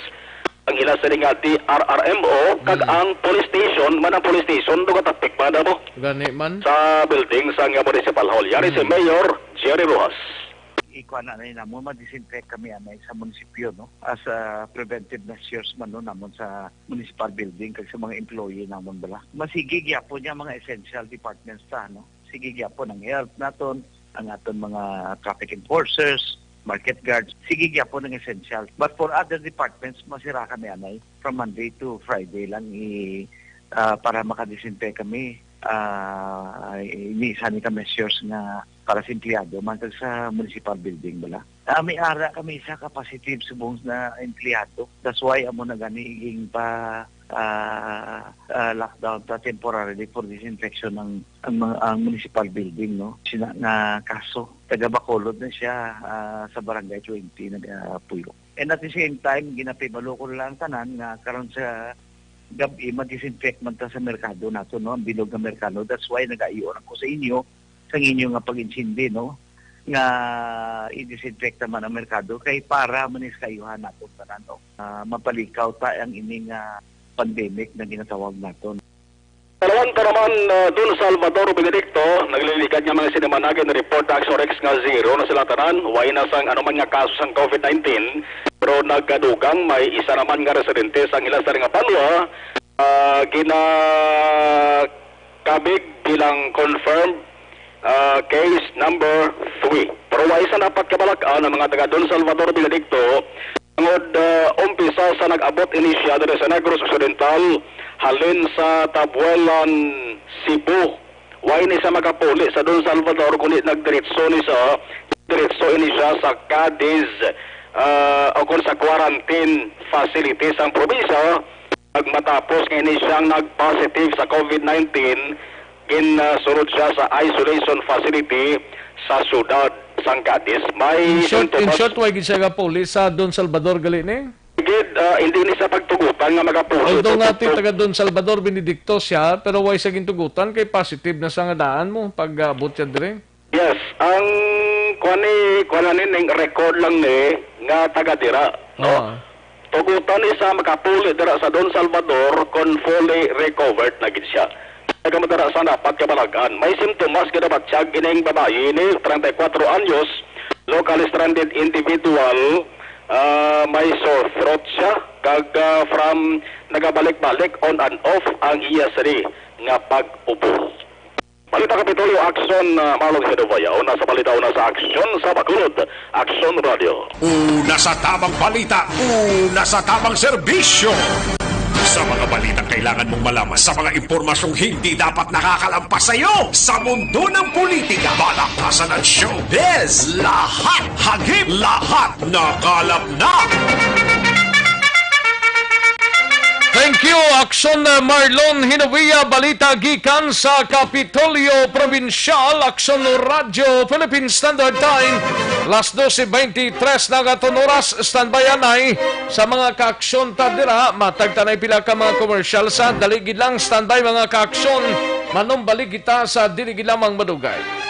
ang ila sa nga D R R M O kag Mm. ang police station, man ang police station, do katapik pa na mo Gani man. sa building sa nga Municipal Hall. Yari si Mm. Mayor Jerry Roxas. Ikuan na ni namon, ma-disinfect kami anay sa munisipyo, no? As a preventive measures man, no, namon sa municipal building kag sa mga employee namon bala. Masigi gyapon niya mga essential departments ta, no? Sige gyapon ang health naton, ang aton mga traffic enforcers, market guards, sige gyapon ang essential. But for other departments, masira kami anay from Monday to Friday lang i, ah, para maka-disinfect kami. Ah, ini isa ni ka measures nga para sa empleyado man kag sa municipal building bala. Ah, may ara kami isa ka positive subong na empleyado. That's why amo na gani iging pa, ah, ah, lockdown ta temporarily for disinfection ng, ang mga, ang municipal building, no? Sina nga kaso, taga Bacolod na siya, ah, sa Barangay twenty nagapuyo. And at the same time, ginapibalo ko lang tanan nga karon sa gab-i, mag-disinfect man ta sa merkado nato, no? Ang bilog nga merkado. That's why nagaiyo ako sa inyo, sa inyo nga pag-intindi, no? Nga i-disinfect naman ang merkado kay para man sa kaayuhan nato tanan, no? Ah, mapalikaw ta ang ini nga pandemic na ginatawag naton. Kalawan pa naman, ah, Don Salvador Benedicto, nagliligad nga mga sinimana, gin-report ang Action Rex nga zero na sila tanan. Way na sang anuman nga kaso sang COVID nineteen, pero nagadugang may isa naman nga residente sang ila sa nga banwa, ah, ginakabig bilang confirmed, ah, case number three. Pero way sa dapat kabalag-an ang mga taga Don Salvador Benedicto, tungod, ah, umpisa sa nag-abot ini siya diri sa Negros Occidental, halin sa Tabuelan, Cebu. Way ni sa makapuli sa Don Salvador, kundi nagdiretso ni sa, diretso ini siya sa Cadiz, ah, o kung sa quarantine facility sang probinsya. Pag matapos nga ini siyang nag-positive sa COVID nineteen, ginsunod siya sa isolation facility sa siyudad sang Cadiz. May In short, in sintomas short, way gid siya gapuli sa Don Salvador gali ni? Gid, ah, hindi ni sa pagtugutan nga magapuli. Although nga ti taga Don Salvador Benedicto siya, pero way sa gintugutan kay positive na sa nga daan mo pag abot siya dire. Yes, ang kuan ni, kuan ni, ning record lang ni nga taga dira, no? Ah. Tugutan ni sa makapuli dira sa Don Salvador kon fully recovered na gid siya. Taga mo dira sa dapat kabalag-an. May simptomas ginabatyag ining babayi ni treinta y cuatro anyos, local stranded individual, ah, may sore throat siya, kag, ah, from nagabalik-balik on and off ang iya sini nga pag-ubo. Balita Kapitolyo, Aksyon, ah, Marlon Hedovaya. Una sa balita, una sa aksyon sa Bacolod, Aksyon Radio. Una sa tamang balita, una sa tamang serbisyo. Sa mga balitang kailangan mong malaman, sa mga impormasyong hindi dapat nakakalampas sa iyo, sa mundo ng politika, balaktasan at showbiz, lahat hagip, lahat nakalap na. Thank you, Aksyon, uh, Marlon Hinovia. Balita gikan sa Kapitolyo Probinsyal, Aksyon Radyo, Philippine Standard Time, las doce veintitrés na katon oras. Standby anay sa mga kaaksyon ta dira. Matag tanay pila ka mga commercial sa dali gid lang. Standby, mga kaaksyon. Manumbalik kita sa dili gid lamang madugay.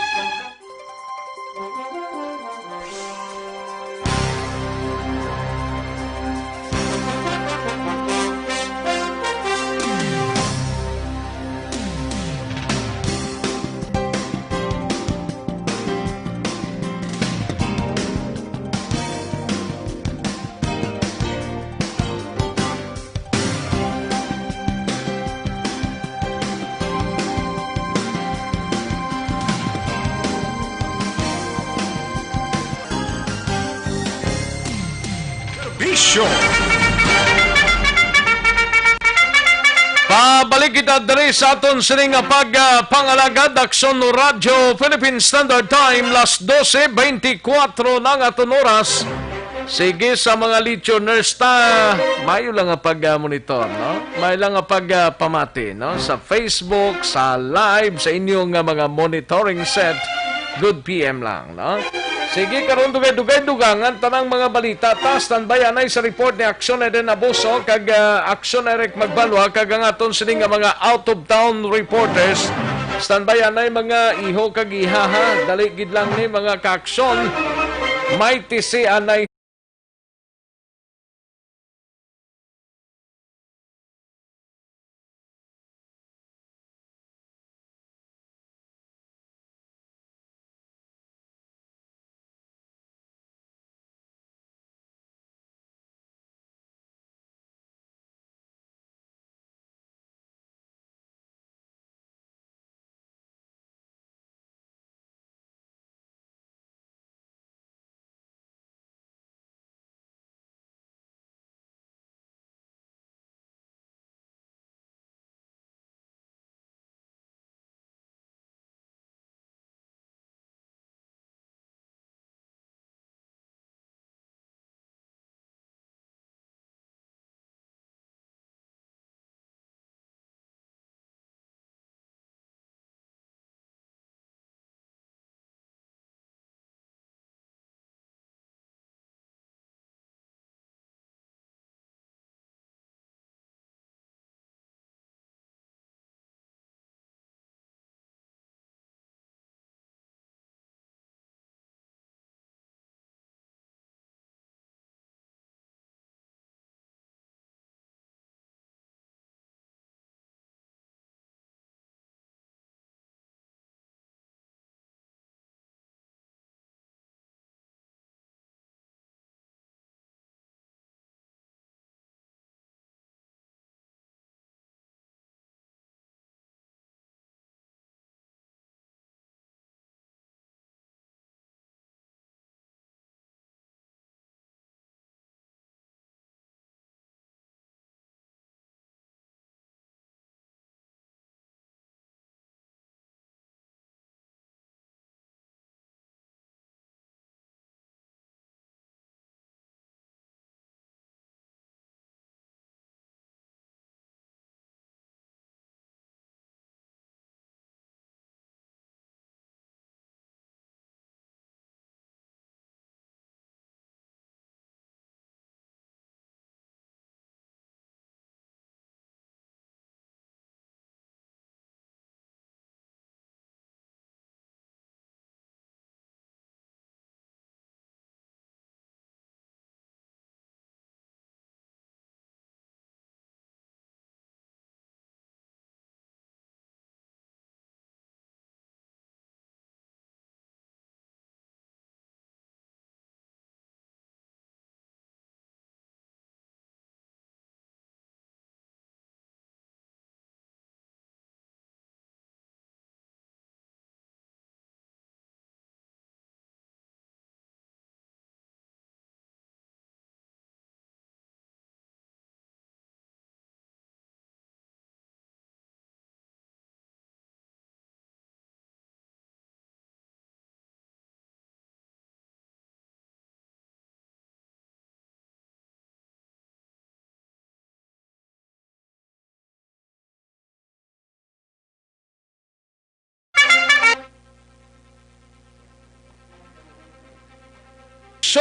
Bisyo. Pabalik kita diri sa aton sini nga pag, ah, pangalagad, Aksyon Radyo, Philippine Standard Time, las doce veinticuatro na nga aton oras. Sige, sa mga listeners ta, mayo lang nga pag, ah, monitor, no? Mayo lang nga pag, ah, pamati, no? Sa Facebook, sa live, sa inyong, ah, mga monitoring set, good P M lang, no? Sige, karon dugay-dugay dugangan tanang mga balita. Ta, standby anay sa report ni Aksyon Eden Abuso kag, ah, Aksyon Eric Magbalwa kag ang aton sini nga mga out of town reporters. Standby anay, mga iho kag ihaha. Dali gid lang ni, mga kaaksyon. May tisi anay.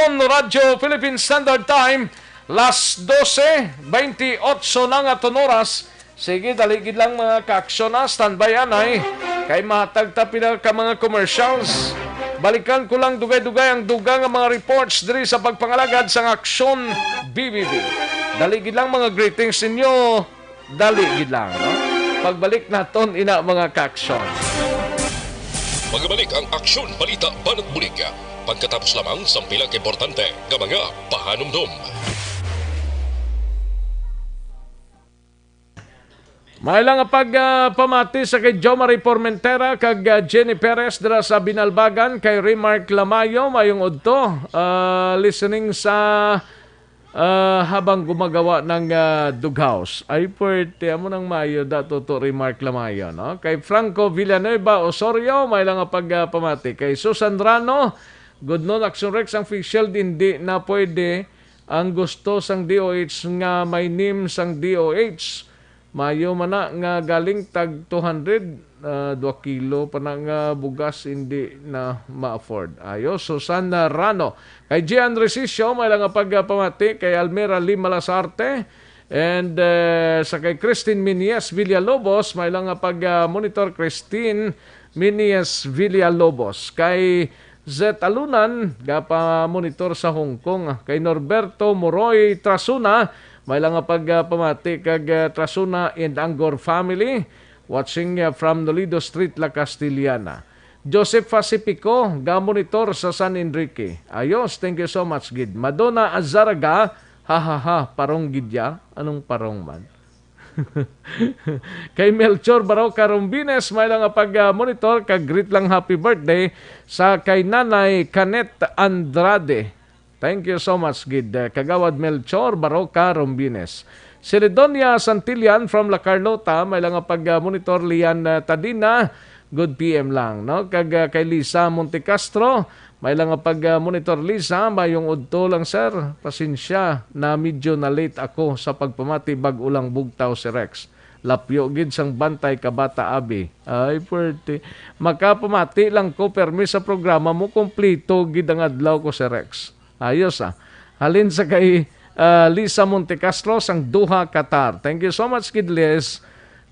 Radyo Philippine Standard Time, las dose bentiocho na nga aton oras. Sige, dali gid lang, mga kaaksyon, ha. Standby anay. Kay mahatag ta pila ka mga commercials. Balikan ko lang dugay-dugay ang dugang nga mga reports diri sa pagpangalagad sang Aksyon B B B. Dali gid lang, mga greetings ninyo. Dali gid lang, no? Pagbalik naton ina, mga kaaksyon. Magbalik ang Aksyon Balita Banat Bulig. Pagkatapos lamang sang pila ka importante nga mga pahanumdom. May lang nga pag, ah, pamati sa kay Jo Marie Formentera kag, ah, Jenny Perez dira sa Binalbagan, kay Remark Lamayo, mayong udto, ah, listening sa, ah, habang gumagawa ng, ah, dughouse. Ay, puwerte. Amo nang mayo, da, Toto Remark Lamayo, no? Kay Franco Villanueva Osorio, may lang nga pag, ah, pamati. Kay Susan Rano, good noon, Action Rex, ang facial, hindi na pwede. Ang gusto sang D O H nga may name sang D O H, mayo man na nga galing tag two hundred, ah, dua kilo pa na nga bugas, hindi na ma-afford. Ayo, Susana Rano. Kay Gian Resicio, may lang nga pagpamati. Kay Almira Lim Malasarte. And, eh, sa kay Christine Minies Villalobos, may lang nga pag, ah, monitor. Christine Minies Villalobos. Kay Zet Alunan, gapa-monitor sa Hong Kong. Kay Norberto Moroy Trasuna, may lang nga pag, ah, pamati kag, ah, Trasuna and Anggor family, watching, ah, from Nolido Street, La Castellana. Joseph Pacifico, ga-monitor sa San Enrique. Ayos, thank you so much, gid. Madonna Azaraga, ha, ha, ha, parong gid ya. Anong parong man? Kay Melchor Baroca Rombines, may lang nga pag, ah, monitor, kag greet lang happy birthday sa kay Nanay Canet Andrade. Thank you so much, gid, ah, Kagawad Melchor Baroca Rombines. Celidonia Santillan from La Carlota, may lang nga pag, ah, monitor. Lian, ah, Tadina, good P M lang, no? Kag, ah, kay Lisa Montecastro, may lang nga pag, ah, monitor. Lisa, mayong udto lang, sir. Pasensya na medyo na-late ako sa pagpamati, bag-o lang bugtaw si Rex. Lapyo gid sang bantay ka bata, abi. Ay, puwerte. Makapamati lang ko, permi sa programa mo, kompleto gid ang adlaw ko, Sir Rex. Ayos, ah. Halin sa kay, ah, Lisa Montecastro sang Doha, Qatar. Thank you so much, gid, Liz.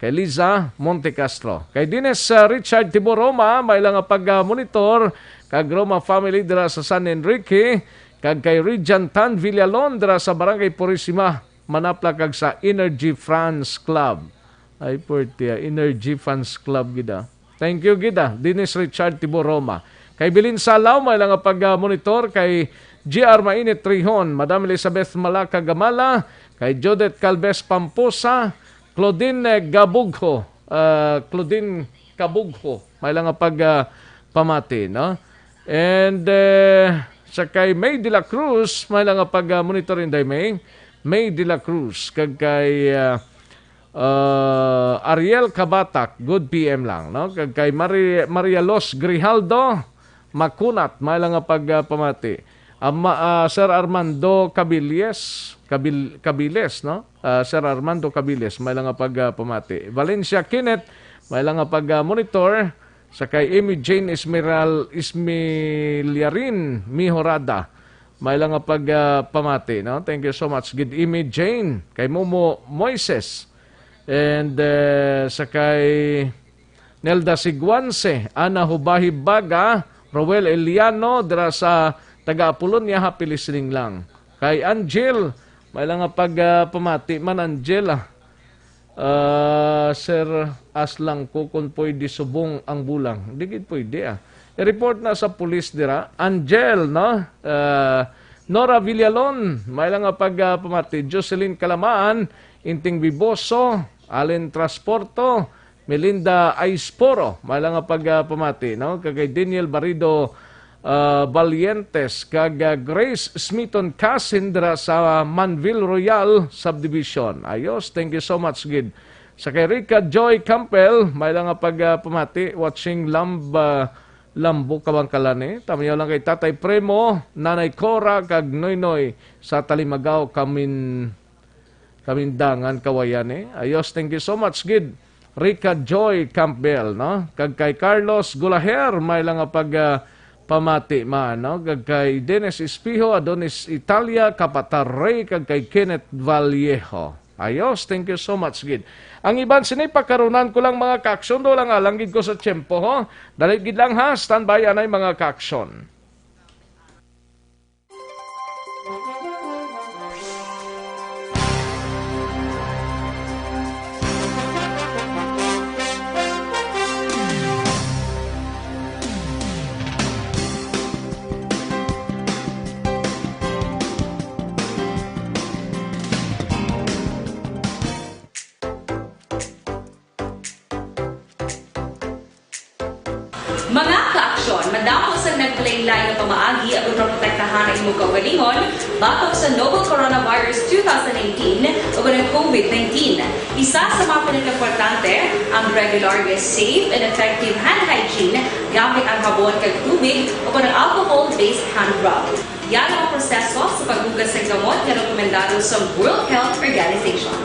Kay Liza Montecastro. Kay Dines, ah, Richard Tiboroma, may lang nga pag, ah, monitor kag Roma family dira sa San Enrique, kag kay Regent Tan Villalon dira sa Barangay Purisima, Manapla, kag sa Energy Fans Club. Ay, puwerte, ah, Energy Fans Club gid, ah. Thank you gid, ah, Dennis Richard Tiboroma. Kay Bilin Salaw, may lang nga pag, ah, monitor. Kay G R Mainit Trihon, Madam Elizabeth Malaka Gamala, kay Judith Calves Pamposa, Claudine, eh, Gabugho, ah, Claudine Kabugho, may lang nga pag, ah, pamati, no? And, eh, sa kay May de la Cruz, may lang nga pag, ah, monitor, Inday May. May de la Cruz, kag kay, ah, ah, Ariel Kabatak, good P M lang, no? Kag kay Mari-, Maria Los Grijaldo Makunat, may lang nga pag, ah, pamati. Ama, ah, Sir Armando Cabilles, Cabil-, Cabiles, no? Ah, Sir Armando Cabiles, may lang nga pag, ah, pamati. Valencia Kenneth, may lang nga pag, ah, monitor. Sa kay Amy Jane Esmeral-, Esmeliarin Mihorada, may lang nga pag, ah, pamati, no? Thank you so much, gid, Amy Jane. Kay Momo Moises. And, eh, sa kay Nelda Siguanse, Ana Hubahi Baga, Roel Eliano, dira sa taga Apolonia, happy listening lang. Kay Angel, may lang nga pag, ah, pamati man, Angel, ah. Ah, sir, ask lang ko kung pwede subong ang bulang. Di gid pwede, ah. I-report na sa pulis dira. Angel, no? Ah, Nora Villalon, may lang nga pag, ah, pamati. Jocelyn Kalamaan, Inting Biboso, Allen Transporto, Melinda Aisporo, may lang nga pag, ah, pamati, no? Kag kay Daniel Barido, ah, Valientes, kag, ah, Grace Smithon Casin dira sa Manville Royal Subdivision. Ayos, thank you so much gid. Sa kay Rica Joy Campbell, may lang nga pag, ah, pamati, watching Lamb-, ah, Lambo, Kabangkalan, eh. Tamayaw lang kay Tatay Premo, Nanay Cora, kag Noynoy sa Talimagaw, Kamin-, Kamindangan, Kawayan, eh. Ayos, thank you so much, gid. Rica Joy Campbell, no? Kag kay Carlos Gulaher, may lang nga pag, ah, pamati man, no? Kag kay Dennis Espijo, Adonis Italia, Kapata Rey, kag kay Kenneth Vallejo. Ayos, thank you so much, gid. Ang iban sini pakarunan ko lang, mga kaaksyon, do lang alang gid ko sa tiyempo, ho. Dali gid lang, ha, standby anay, mga kaaksyon. Mga kaaksyon, madamo sang naglain-lain nga pamaagi aron maprotektahan ang imong kaugalingon batok sa novel coronavirus two thousand nineteen o ang COVID nineteen. Isa sa mga pinakaimportante ang regular nga safe and effective hand hygiene gamit ang habon kag tubig o ang alcohol-based hand rub. Yara ang proseso sa paghugas sang gamot nga rekomendado sa World Health Organization.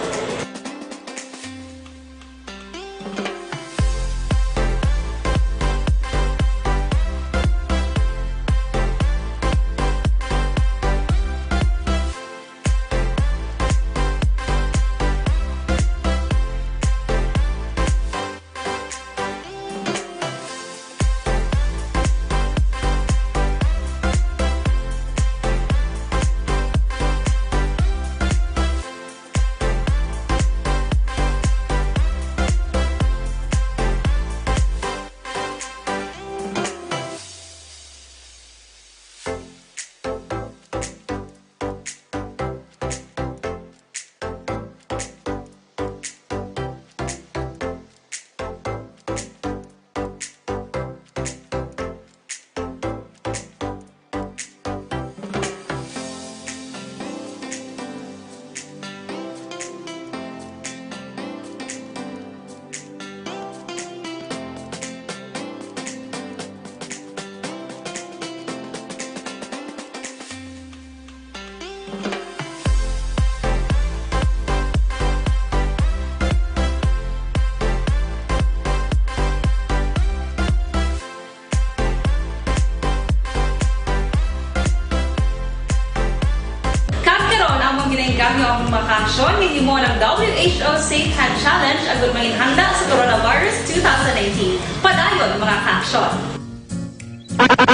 Kag karon, amon ginaengganyo ang mga kaaksyon nga hinimo ng W H O Safe Hand Challenge agud manginhanda sa coronavirus two thousand nineteen. Padayon, mga kaaksyon.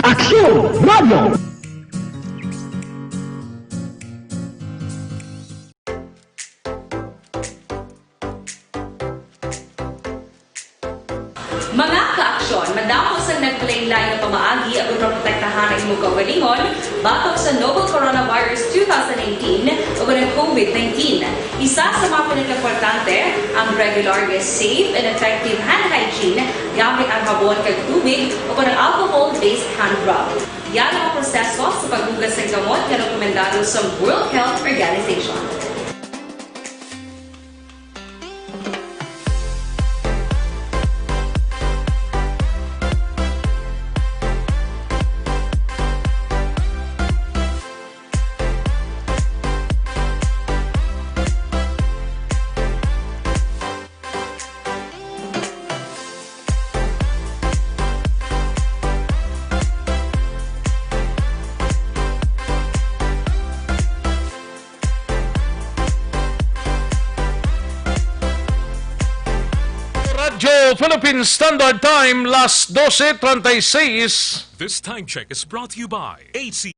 Aksyon Radio! Mga kaaksyon, madamo sang naglain-lain nga pamaagi aron maprotektahan ang imong kaugalingon batok sa novel coronavirus two thousand nineteen o ang COVID nineteen. Isa sa mga pinakaimportante ang regular nga safe and effective hand hygiene gamit ang habon kag tubig o ang alcohol-based hand rub. Yara ang proseso sa paghugas sang gamot nga rekomendado sa World Health Organization. Radyo Philippine Standard Time, las doce treinta y seis. This time check is brought to you by A C.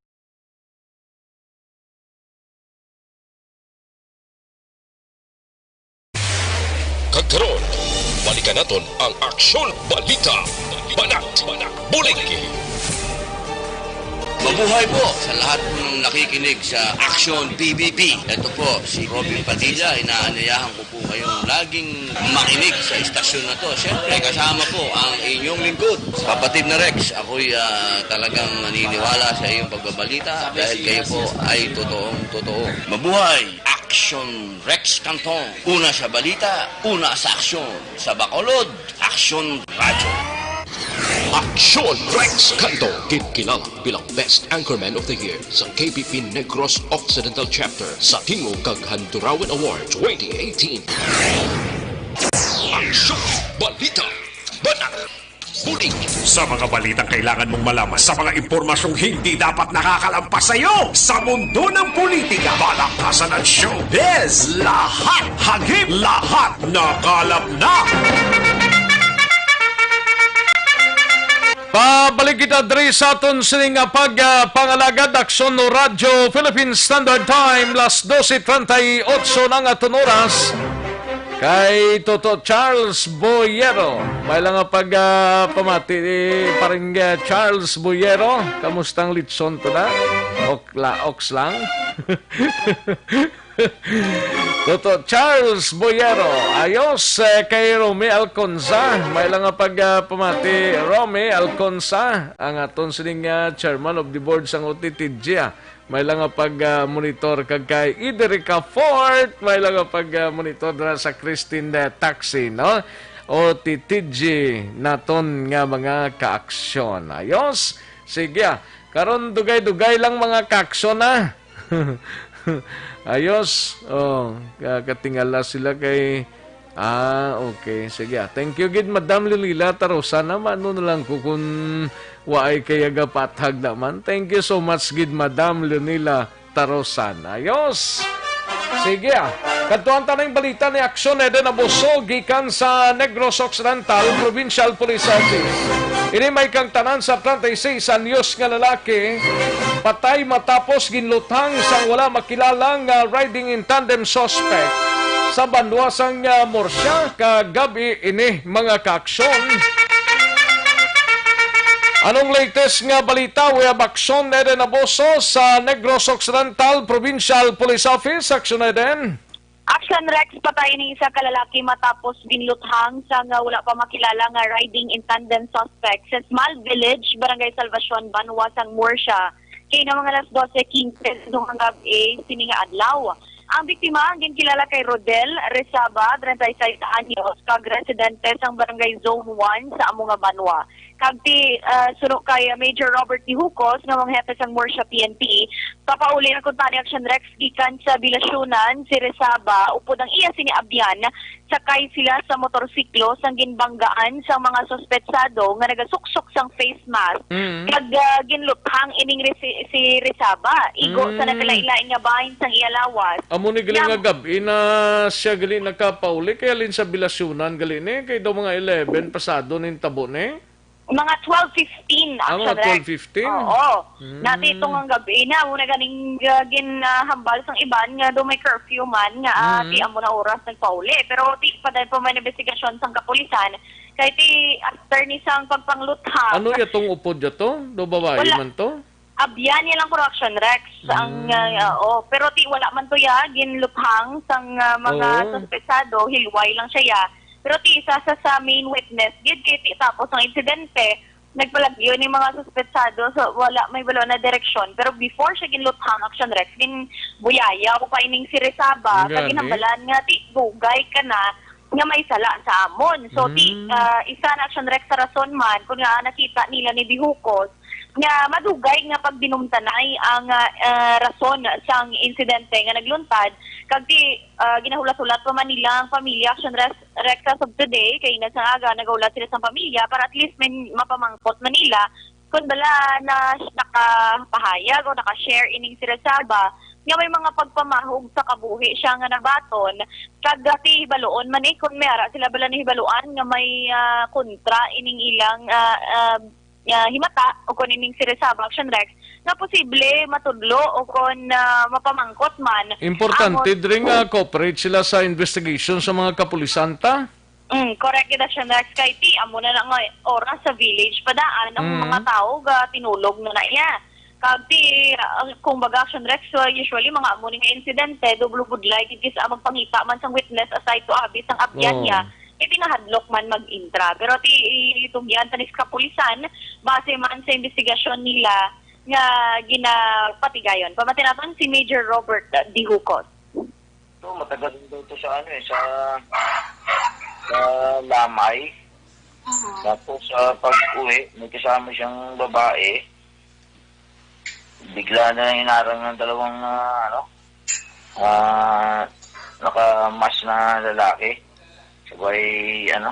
Kag karon, balikan naton ang Aksyon Balita. Banat, Bulig. Mabuhay po sa lahat po ng nakikinig sa Aksyon P B P. Ito po si Robin Padilla. Inaanyayahan ko po kayong laging makinig sa istasyon na to. Siyempre, kasama po ang inyong lingkod, kapatid na Rex. Ako'y, ah, talagang naniniwala sa iyong pagbabalita dahil kayo po ay totoong totoo. Mabuhay! Aksyon Rex Canton. Una sa balita, una sa aksyon. Sa Bacolod, Aksyon Radyo. Aksyon Rex Canton, ginkilala bilang Best Anchorman of the Year sa K P P Negros Occidental Chapter sa tingog kag Handurawan Award twenty eighteen. Aksyon Balita, Banat. Puling sa mga balitang kailangan mong malaman, sa mga impormasyong hindi dapat nakakalampas sa iyo sa mundo ng politika, balakasan at showbiz. Lahat hagip, lahat nakalap na. Pabalik kita diri sa aton sining nga pag, ah, pangalagad, Aksyon Radyo Philippine Standard Time, las doce treinta y ocho na ang aton oras. Kay Toto Charles Boyero, may lang nga pag, ah, pamati ni paring, ah, Charles Boyero. Kamusta ang litson to na? Ok la-, oks lang. Toto Charles Boyero, ayos, eh, kay Romy Alconza. May lang nga pag, ah, pamati, Romy Alconza, ang aton sining, ah, chairman of the board sang O T T G, ah. May lang nga pag, ah, monitor kag kay Iderica Fort, may lang nga pag, ah, monitor dira sa Christine, ah, Taxi, no? O T T G naton nga mga kaaksyon. Ayos. Sige, ah. Karon dugay-dugay lang mga kaaksyon, ah. Ayos. Oh, ka-, katingala sila kay, ah, okay. Sige, ah. Thank you gid, Madam Lilila Tarosa. Na, maano na lang ko kung waay kaya gapathag naman. Thank you so much gid, Madam Leonila Tarosan. Ayos! Sige, ah. Kadtuan ta na yung balita ni Aksyon Eden Abuso gikan sa Negros Occidental Provincial Police Office. Ini may kang tanan sa treinta y seis anyos nga lalaki, patay matapos ginluthang sang wala makilala nga riding in tandem suspect sa banwa sang, ah, Murcia kagab-i ini, mga kaaksyon. Anong latest nga balita? We have Aksyon Eden Abuso sa Negros Occidental Provincial Police Office. Aksyon Eden. Action Rex, patay ni isa ka lalaki matapos ginluthang sa nga wala pa makilala nga riding in tandem suspect sa Small Village, Barangay Salvacion, Banwa sang Murcia. Kay na mga alas doce quince sa gab-i sini nga adlaw. Ang biktima ang ginkilala kay Rodel Rezaba, treinta y seis anyos, kag residente sang Barangay Zone one sa amo nga banwa. Kag ti, ah, suno kay Major Robert Dihucos nga mga hepe sang Murcia P N P, papauli na kuntani Action Rex gikan sa Bilasyunan si Rezaba upod ang iya sini abyan, sakay sila sa motorsiklo sang ginbanggaan sang mga suspetsado nga nagasuksok sang face mask. Mm. Kag, ah, ginluthang ining resi-, si Rezaba, igo sa Mm. nagkalain-lain nga bahin sang iya lawas. Amo ni gali Nga nga gab-i na siya gali nakapauli, kay halin sa Bilasyunan gali ni, kay daw mga eleven pasado ning tabo ni. Mga twelve fifteen, Ah, mga actually. Twelve fifteen? Oo. Mm. Nati ito nga gab-i na, muna ganing, ah, ginahambal sang iban nga do may curfew man nga, ah, Mm. ti amo na oras nagpauli. Pero ti pa dahil pa may investigasyon sang kapulisan, kay ti after ni sang pagpangluthang. Ano ya tong upod ya to? Do babae Wala. man to? Abyan niya lang correction, Rex. Ang, Mm. ah, oo. Pero ti wala man to ya, ginluthang sang, ah, mga Oo. suspetsado, hilway lang siya ya. Pero ti isa sa, sa main witness, gid kay ti tapos ang insidente, nagpalagyo ni mga suspetsado, so wala may balo na direksyon. Pero before siya ginluthang, Action Rex, ginbuyayaw pa ining si Rezaba, Ang kag gani. ginhambalan nga ti dugay ka na nga may sala sa amon. So, ti, Mm. ah, isa na, Action Rex, sa rason man kung nga nakita nila ni Dihucos nga madugay nga pagdinumtanay ang, ah, ah, rason sang insidente nga nagluntad, kag ti, ah, ginahulat-hulat pa man nila ang pamilya, Action Rex, Rex, as of today, kay na sa aga nagahulat sila sa pamilya para at least may mapamangkot man nila kung bala na nakapahayag o nakashare ining si Rezaba nga may mga pagpamahog sa kabuhi siya nga nabaton, kag ti hibaluon man ni kung may ara sila bala nahibaluan nga may, ah, kontra ining ilang, ah, ah, ah, himata o kung ining si Rezaba, Action Rex, nga posible matudlo o kung, ah, mapamangkot man Importante ang diri nga cooperate sila sa investigation sa mga kapulisan ta. Mm, correct kita, Shanrex. Kay ti, amo na na nga oras sa village pa daan ang Mm. mga tao ga tinulog na na iya. Kag ti, ah, kung baga, Shanrex, so, usually, mga amo ni nga insidente, dublo budlay, gid sa magpangita man sang witness aside to abi sang abyan Oh. niya, kay ti nahadlok man mag-intra. Pero ti, itugyan ta ni sa kapulisan, base man sa investigasyon nila nga ginapatigayon. Pamati naton si Major Robert, ah, Dihucos. So, matagal na daw ito sa ano eh, sa, sa Lamay. Mhm. Tapos sa pag-uwi, may kasama siyang babae. Bigla na hinarang ng dalawang, ah, ano, ah, naka-mask na lalaki. Sabay, ano,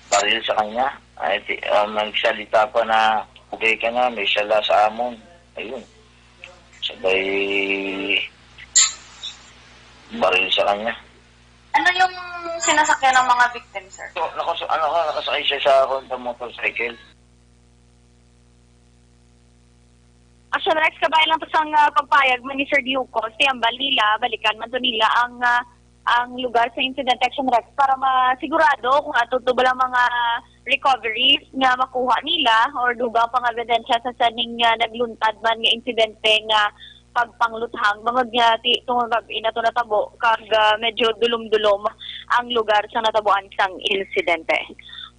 baril sa kanya. Ay, ti-, ah, nagsalita pa na, "Okay ka na, may sala sa amon." Ayun. Sabay baril sa kanya. Ano yung sinasakyan ng mga victim, sir? So, nakas-, ano ka, nakasakay siya sa, sa motorcycle. Action Rex, kabay lang to sang, ah, pagpayag man ni Sir Diuco, si ambal nila, balikan man to nila ang, ah, ang lugar sa insidente, Action Rex, para masigurado kung ato to ba lang mga recoveries nga makuha nila or dugang pang ebidensya sa sining, ah, nagluntad man nga insidente nga pagpangluthang, bangod nga ti-, tungod kag ina to natabo, kag, ah, medyo dulom-dulom ang lugar sa natabuan sang insidente.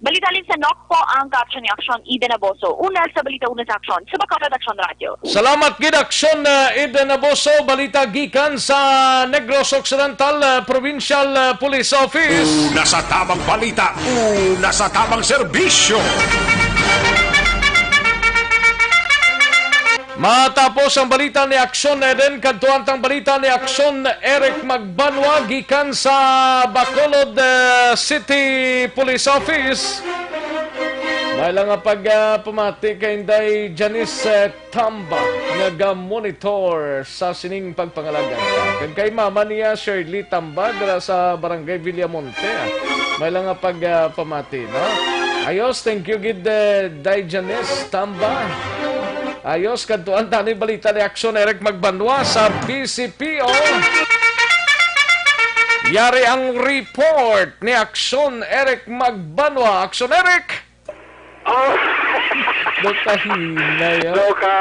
Balita halin sa NOC po ang caption ni Action Eden Aboso. Una sa balita, una sa aksyon, sa Bacolod Action Radio. Salamat gid, Action, uh, Eden Aboso. Balita gikan sa Negros Occidental, uh, Provincial, uh, Police Office. Una sa tamang balita, una sa tamang serbisyo. Matapos ang balita ni Aksyon Eden, kadtuan tang balita ni Aksyon Eric Magbanwa gikan sa Bacolod, eh, City Police Office. May lang nga pag, ah, pamati kay Inday Janice, eh, Tamba nga ga-monitor sa sining pagpangalaga. Kag kay mama niya, Shirley Tamba, dira sa Barangay Villamonte, ah. May lang nga pag, ah, pamati, no? Ayos, thank you gid, eh, Day Janice Tamba. Ayos, kadtuan tani balita ni Aksyon Eric Magbanwa sa P C P O. Yari ang report ni Aksyon Eric Magbanwa. Aksyon Eric! Oh. Do kahinay, ah. Do ka,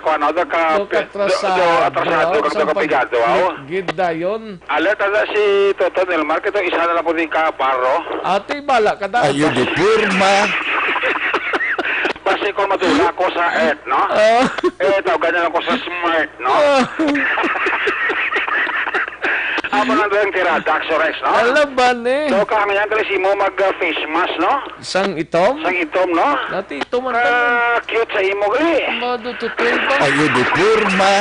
kuwan, do ka Do pi-, do, do katrasado, atrasado, ah, do sa kapigado, ah, oh. Pag-, gid dayon. Alert na si Toto Nelmar, kito isa na lang po ni Kaparro. Ate, bala ka na. Ayo di porma. Basi kung madula ko sa earth, no? Ah. Eh, tawagan na lang ko sa smart, no? Ah. Amo lang ang tirada, Axorex, no? Alaban, eh. So, kaangyan ka lang si mo mag, ah, face mask, no? Sang itom? Sang itom, no? Dati itom ang tanan. Ah, cute sa imo, gali. Madututoy ba? Ayo di porma.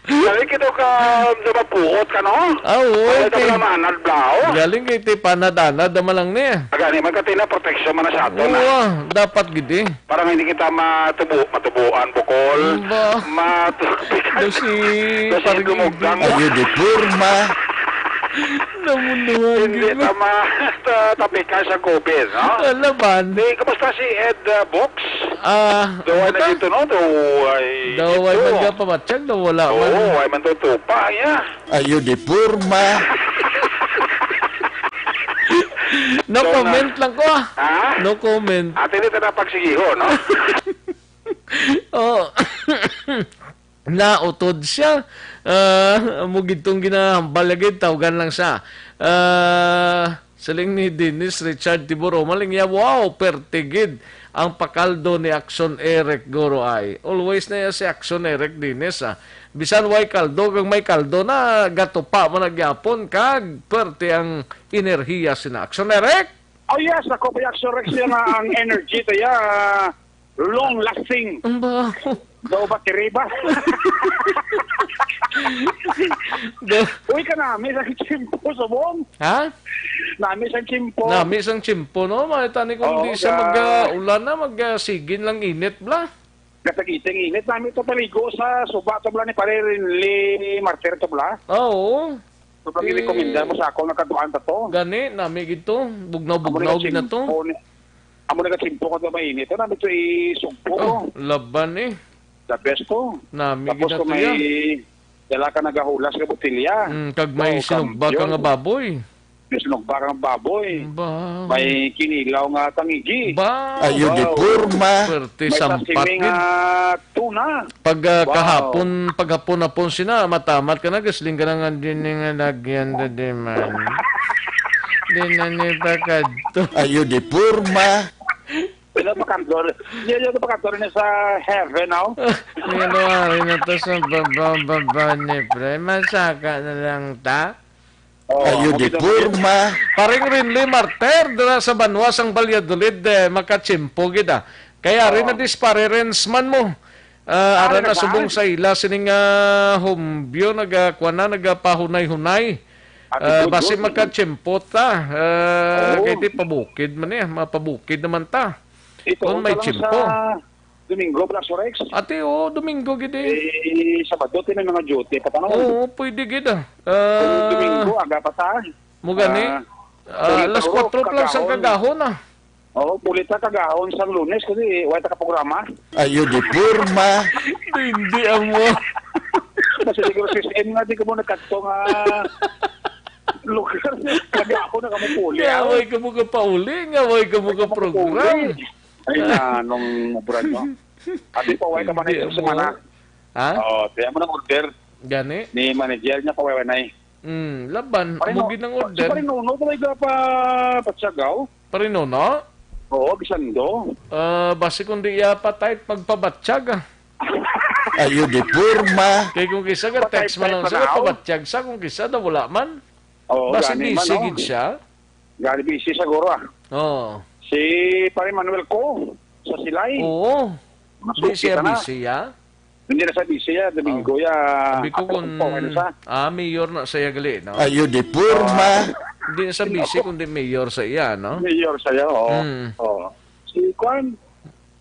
Dali kito ka, di ba, puot ka, no? Ah, oo, Ay, ito ito. Ka manad, bla, oh. Galing kay ti panad-anad naman lang niya. Agani, magkatina, proteksyon man na sa ato na. Oo, ah, dapat gid eh. Para nga hindi kita matubo, matubuan, bukol. Ba? Matu-, Do si do si Paring lumugdang. Edwin. Ayo di porma. Namunduhan Hindi gid. Tama, ta-, tapika sa COVID, no? Alaban. Di, kumusta si Ed, uh, Box? Ah, Daw ay ano na ka? Dito, no? Daw ay Daw ay dito. Man ka pamatyag, daw wala Oo, man. Ay man to tupa, ya. Ayo di porma. No So, comment na lang ko, ah. Ha? No comment. Ate, hindi ta napagsigiho, no? Oh. Nautod siya. Ah, amo gid tong ginahambal lagi, tawgan lang siya. Ah, siling ni Dennis Richard Tiburo, maling ya, wow, perte gid ang pakaldo ni Action Eric Goro ay. Always na ya si Action Eric Dennis, ah. Bisan way kaldo, kag may kaldo na, gatupa man na gyapon, kag perte ang enerhiya sina Action Eric. Oh yes, ako pa Action Rex ya nga ang energy to ya. Long lasting. Ang ba? Daw battery ba? Do- Uy, kanami sa tiyempo, subong. Ha? Nami sa tiyempo. Nami sang tiyempo, no? Makita ni kung Oo, di siya ga- mag, ah, ulan na, mag, ah, sigin lang init, bla. Gatagiting init. Nami to paligo sa suba to, bla, ni Pare Rinly Martir to, bla. Ah, oo. So, pag Eh, i-recommenda mo sa ako, nakaduan ta to. Gani, nami gid to. Bugnaw-bugnaw gid na to. Amo nagachimpo ko to mainit. Ano, ito isugpo ko. Oh, laban eh. The best ko. Nami Tapos gid na kung to may yan. Dala ka nagahulas nga botilya. Mm, kag may Wow, sinugba ka kampiyon. Nga baboy. May sinugba ka nga baboy. Ba. May kinilaw nga tangigi. Ba. Ayo di Wow. Porma. Swerte May sampat sashimi gid. Nga tuna. Pag, ah, Wow. Kahapon, paghapon-hapon sina, matamat ka na, gasling ka na nga din nga lagyan na di man. Di na ni pa kadto. Ayo di porma. Pila pa kanto? Di, di pa kanto rin sa heaven, no? Ni Luwari na to sa baba, baba ni pre. Masaka na lang ta. Oh, Ayo di okay, okay. Porma. Paring Rinly Marter, dira sa banwa sang Valladolid, eh, makachimpo gid, ah. Kaya rin Oh. na disparerens man mo. Ah, Ah, ara na nagkasaan? Subong sa ila sining, ah, humbyo, naga-, kuwan na, nagapahunay-hunay. Ah, good, basi good. Makachimpo ta. Ah, Oo. Kay ti pabukid man eh. Mapabukid naman ta. Ito, Kung may unsa lang chimpo. Sa Domingo, Black Rex? Ate, oo, Domingo gid eh. Eh, Sabado, ti may mga duty pa tanong. Oo, pwede gid ah. Kung Ah, Domingo, aga pa ta. Mo gani? Ah, Ah, pwede alas siguro, kwatro pa lang sang kagahon. Kagahon ah. Oo, puli ta kagahon sang Lunes kasi wala ta ka programa. Ayo di porma. Hindi amo. Kasi siguro si S M nga, di ko mo nagkadto nga lugar. Kagahon na kamo puli, ah. Nga, way ka mo kapauli, nga, way ka mo Way ka mo kaprogram. Kapauli. Ay, na, nung obra, no? Ate, paway ka man Hindi ito sa amo. Mana. Ha? Oo, kaya mo nang order Gani? Ni manager niya, paway na eh. Mm, laban, Parino-, amo gid ang si order. Parinono, talaga pa, patsagaw? Parinono? Oo, gisando. Ah, basi kung di iya pa tight, magpabatsyag, ah. Ayo di porma. Kay kung kisa ka Pa-type, text man type lang pa siya, daw. Pabatsyag sa, kung kisa daw wala man. Oo, Basi gani man, busy no? Gid siya. Gani busy siguro, ah. Oo. Si Pare Manuel Co, sa Silay. Oo. Mas Di okay siya ka na. Busy, ah. Hindi na sa busy ya, Domingo Oh. ya. Sabi ko Ako kung, pa, ano sa? Ah, mayor na siya gali, no? Ayo di porma. Hindi na sa busy, kundi mayor sa iya, no? Mayor sa iya, oo. Mm. Oo. Si Kwan,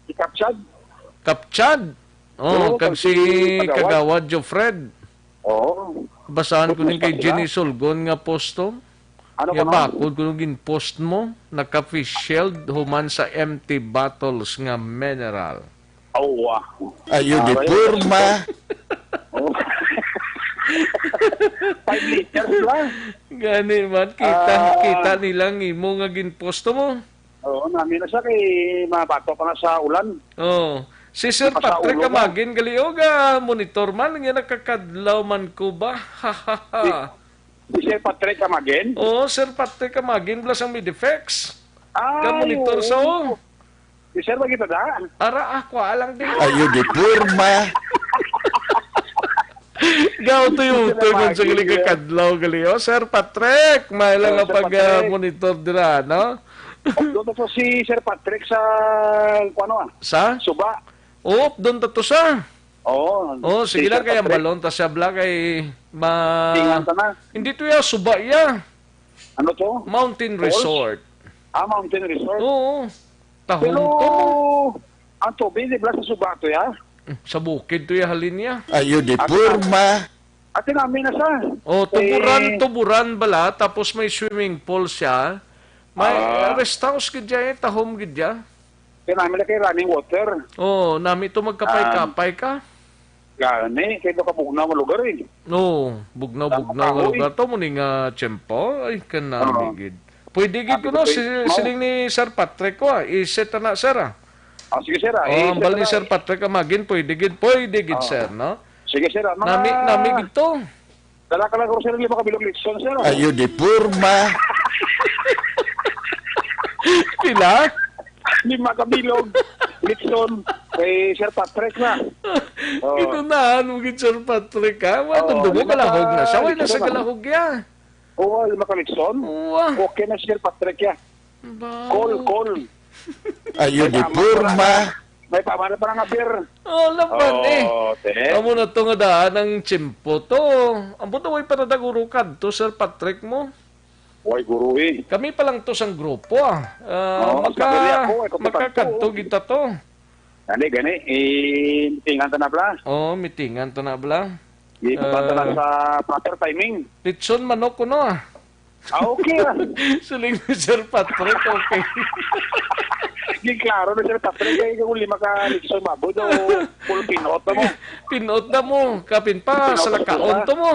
si Kapchad. Kapchad? Oh, Oo, kag kag si si Kagawad. Kagawad Jofred. Oo. Basahan ko Good din kay news pa sila. Jenny Sulgon nga posto. Ano Nga ko, no? Bakod ko nung gin-post mo, naka-face shield human sa empty bottles nga mineral. Awa. Ayo di Ah, porma. Oh. Five liters lang. Gani man, kita, Ah. Kita nilang imo nga gin-post mo. Oo, nami na siya kay mabato pa na sa ulan. Oh. Si Sir Masa Patrick ulo ka. Kamagin, gali, og, ah, monitor man, nga nakakadlaw man ko ba? Si, si Sir Patrick Kamagin? Oo, Sir Patrick Kamagin, bala sang Midifex. Ay, Ka monitor sa, oo. Oh. Si Sir, magkita da? Ara, ah, kwa lang din. Ayo di porma. Gaw to yung Sir utoy man sa Maggie, galing yeah. Kakadlaw, gali. Oh, Sir Patrick, may lang Oh, ang Sir pag, ah, Patrick. Monitor dira, no? Oh, doon to si Sir Patrick sa, kung ano ah? Sa? Suba. Oh, doon to, to sa. Oo. Oh, sige si lang, Sir kaya Patrick. Balon ta siya, bla, kay ma-, Tingnan ta na. Hindi to ya, suba ya. Ano to? Mountain Falls? Resort. Ah, Mountain Resort. Oo. Tahong Pero, to. Ang tubig, di ba, sa suba to, ya? Sa bukid to, ya, halin niya. Ayo di Ate porma. Ate namin na sa. Oh, tuburan, Eh. Tuburan bala, tapos may swimming pool siya. May Ah. Rest house gid ya, eh, tahom gid ya. Kaya namin na kay running water. Oh, nami to magkapay-kapay Ah. Ka. Gani, kay baka bugnaw nga lugar, eh. No, bugnaw, Tama bugnaw ka, nga hoy. Lugar. To mo ni nga tiyempo. Ay, kanami Oo. Gid. Pwede gid Happy ko, no, birthday. Si, Mao. Siling ni Sir Patrick ko, ah. I-set na, sir, ah. Ah, sige, sir, ah. Oh, I-set ang bali ni na. Sir Patrick Amagin, pwede gid, pwede gid, Oh. Sir, no? Sige, sir, ah. Mga Nami, nami gid to. Dala ka lang, sir, lima ka bilog litson, sir, ah. Ayo di porma. Pila? Lima ka bilog litson. Kay Sir Patrick na. Oh. Ito na, ano gid, Sir Patrick, ha? Wala, Oh, nandun mo, lima ka galahog na siya. Wala na litson sa na. Galahog, ya. Oo, lima ka litson. Uwa. Okay na, Sir Patrick, ya. Ba? Call, call. Ayo di porma. May pamana pa nga, sir. Oh, laban, eh. Oh, te. Amo na to nga daan ang tiyempo to. Ang buto, way pa nadaguro kadto, Sir Patrick mo. Way guro, eh. Kami pa lang to sang grupo, ah. Ah, Oo, maka-, sabi niya ako, eh, kung makakadto magkadto. Kita to. Gani, gani. Eh, meetingan ta na, bla. Oo, meetingan ta na, bla. Di ba ta lang Ah. Sa proper timing? Litson manok kuno, ah. Ah, okay, ah. Siling ni Sir Patrick, okay. Di klaro na, Sir Patrick, eh, kung lima ka litson baboy, do, full pinot na mo. Pinot na mo, kapin pa, Pinot sa lakaon na. To mo.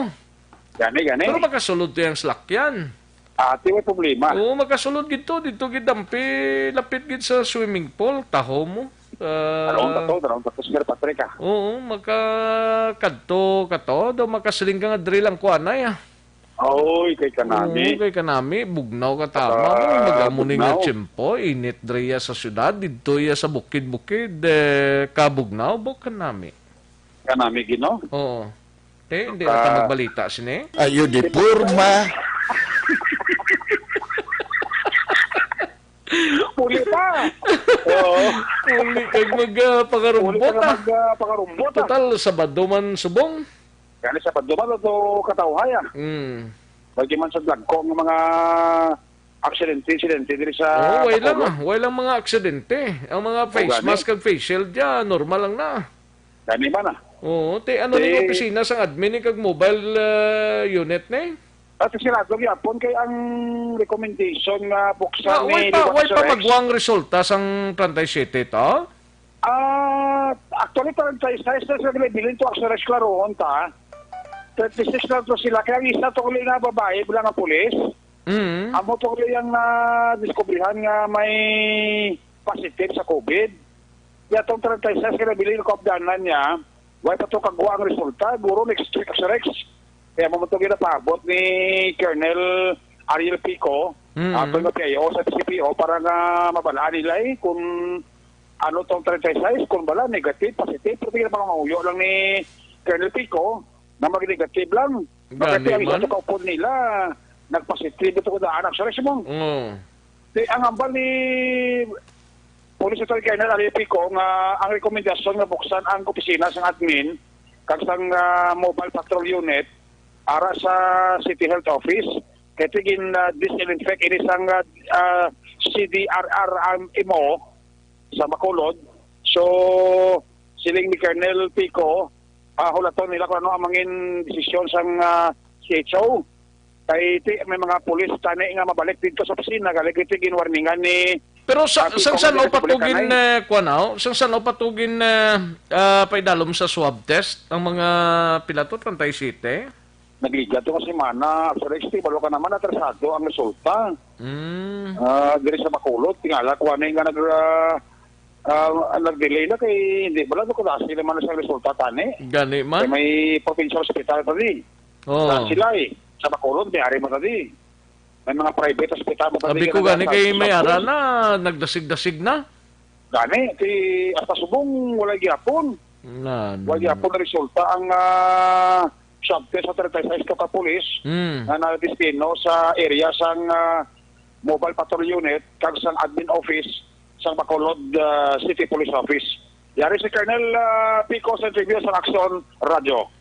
Gani, gani. Pero makasulod to yung salakyan. Ati, may problema. Oo, makasulod gid to. Dito gid dampi, lapit gid sa swimming pool. Taho mo. Ah, Tarong tato, tarong tato, Sir Patrick, ah. Oo, makakadto ka to. Daw makasiling ka nga diri lang kuanay, ah. Oy, kay kanami. Oo, kay kanami. Bugnaw ka tama. Ah, Mag-amo ni nga bugnaw. Tiyempo. Init diri ya sa syudad. Dito ya sa bukid-bukid. Eh, kabugnaw, buk kanami. Kanami, gino? Oo. Eh, hindi na ka Ah. Magbalita, sini? Ayo di porma. Puli pa. Oo. Puli kag mag, ah, pangarumbot, Puli ka ah. Mag, ah, pangarumbot, ah. Total, Sabado man subong. Gani Sabado man, to katawhay, ah. Mm. Lagi man sa dagko nga mga aksidente, insidente diri sa Oo, way lang, Bacolod. ah. Way lang mga aksidente. Ang mga O, face gani. mask kag face shield dyan, normal lang na. Gani man, ah. Oo, te, ano Te- ning opisina sang admin ni kag mobile, ah, unit ni? At sirado gyapon kay ang recommendation nga buksan Nga, way ni pa, Liwat way pa Surex. magwang resulta sang treinta y siete to? Ah, actually, treinta y seis na sila nabilin to, actually, Rex, klarohon ta. Thirty-six lang to sila. Kaya ang isa to uli nga babae, wala nga pulis. Mm. Amo to uli ang nadiskubrihan nga may positive sa COVID. Kaya tong treinta y seis nga nabilin ko abdanan niya, wala pa to kagwa ang resulta. Guro next week, actually, Rex. Kaya mo to ginapaabot ni Colonel Ariel Pico, Mm. ato nga P I O sa C P O, para nga mabalaan nila eh, kung ano tong treinta y seis, kung bala, negative, positive, pero tingnan mga uyo lang ni Colonel Pico na mag-negative lang. Bakit Gani kaya isa man. sa kaupod nila, nagpositive ito ko daan, actually, Simon? Oo. Di, ang hambal ni Police Attorney Colonel Ariel Pico nga ang rekomendasyon nga buksan ang opisina sang admin kag sang, ah, mobile patrol unit ara sa City Health Office kay tigin, ah, disinfect ini sang, ah, ah, C D R R ang M O sa Bacolod. So, siling ni Colonel Pico, ah, hulaton nila kung ano ang mangin desisyon sang, ah, C H O. Kay ti, may mga pulis tani nga mabalik dito sa opisina, gali kay ti ginwarningan ni Pero sa, Ate sang Paolo san-o Reyes patugin, Bulikanay. eh, kuwan, aw? Sang san-o patugin, eh, ah, paidalom sa swab test ang mga pila to, treinta y siete? Nagliga to nga semana, Sir Rex, ti, balo ka naman, atrasado ang resulta. Mm. Ah, diri sa Bacolod, tingala, kuwan eh, nga nag, ah, ah, nag-delay na kay hindi bala, no, kung sila man sa resulta tani. Gani man? Kay may provincial hospital pa di. Oo. Sa sila eh. Sa Bacolod, may ari mo tadi. May mga private hospital mo tadi. Abi ko gani kay may ara na, nagdasig-dasig na. Gani, kay hasta subong, wala gyapon. Nan. Wala gyapon resulta ang, ah, swab test sa treinta y seis ka pulis Mm. nga nadestino sa area sang, ah, Mobile Patrol Unit kag sang Admin Office sang Bacolod, ah, City Police Office. Yari si Colonel, ah, Pico sa interview sa Aksyon Radyo.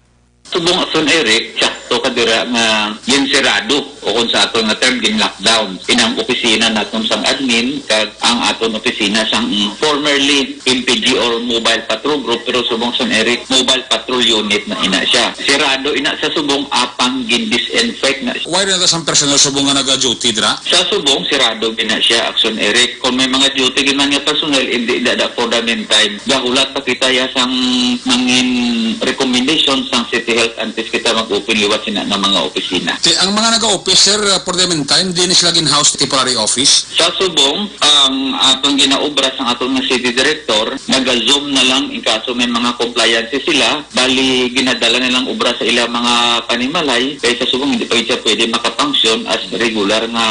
Subong, Aksyon Eric, sakto ka dira nga ginsirado o kung sa aton nga term, gin-lockdown inang opisina naton sang admin kag ang aton opisina sang formerly M P G or Mobile Patrol Group, pero subong, Aksyon Eric, Mobile Patrol Unit na ina siya. Sirado ina sa subong apang gin-disinfect na. Why na sang personnel subong nga naga-duty dira? Sa subong, sirado gina siya, Aksyon Eric. Kung may mga duty gid man nga personnel, hindi dada for the meantime. Gahulat pa kita ya sang mangin recommendation sang City Health antes kita mag-open liwat sina nga mga opisina. Ti, ang mga naga-office, sir, uh, for the meantime, di ni sila gin-house temporary office? Sa subong, ang atong ginaobra sang aton nga city director, naga-Zoom na lang in kaso may mga compliance sila, bali ginadala nilang obra sa ilang mga panimalay, kay sa subong hindi pa gid siya pwede makafunction as regular nga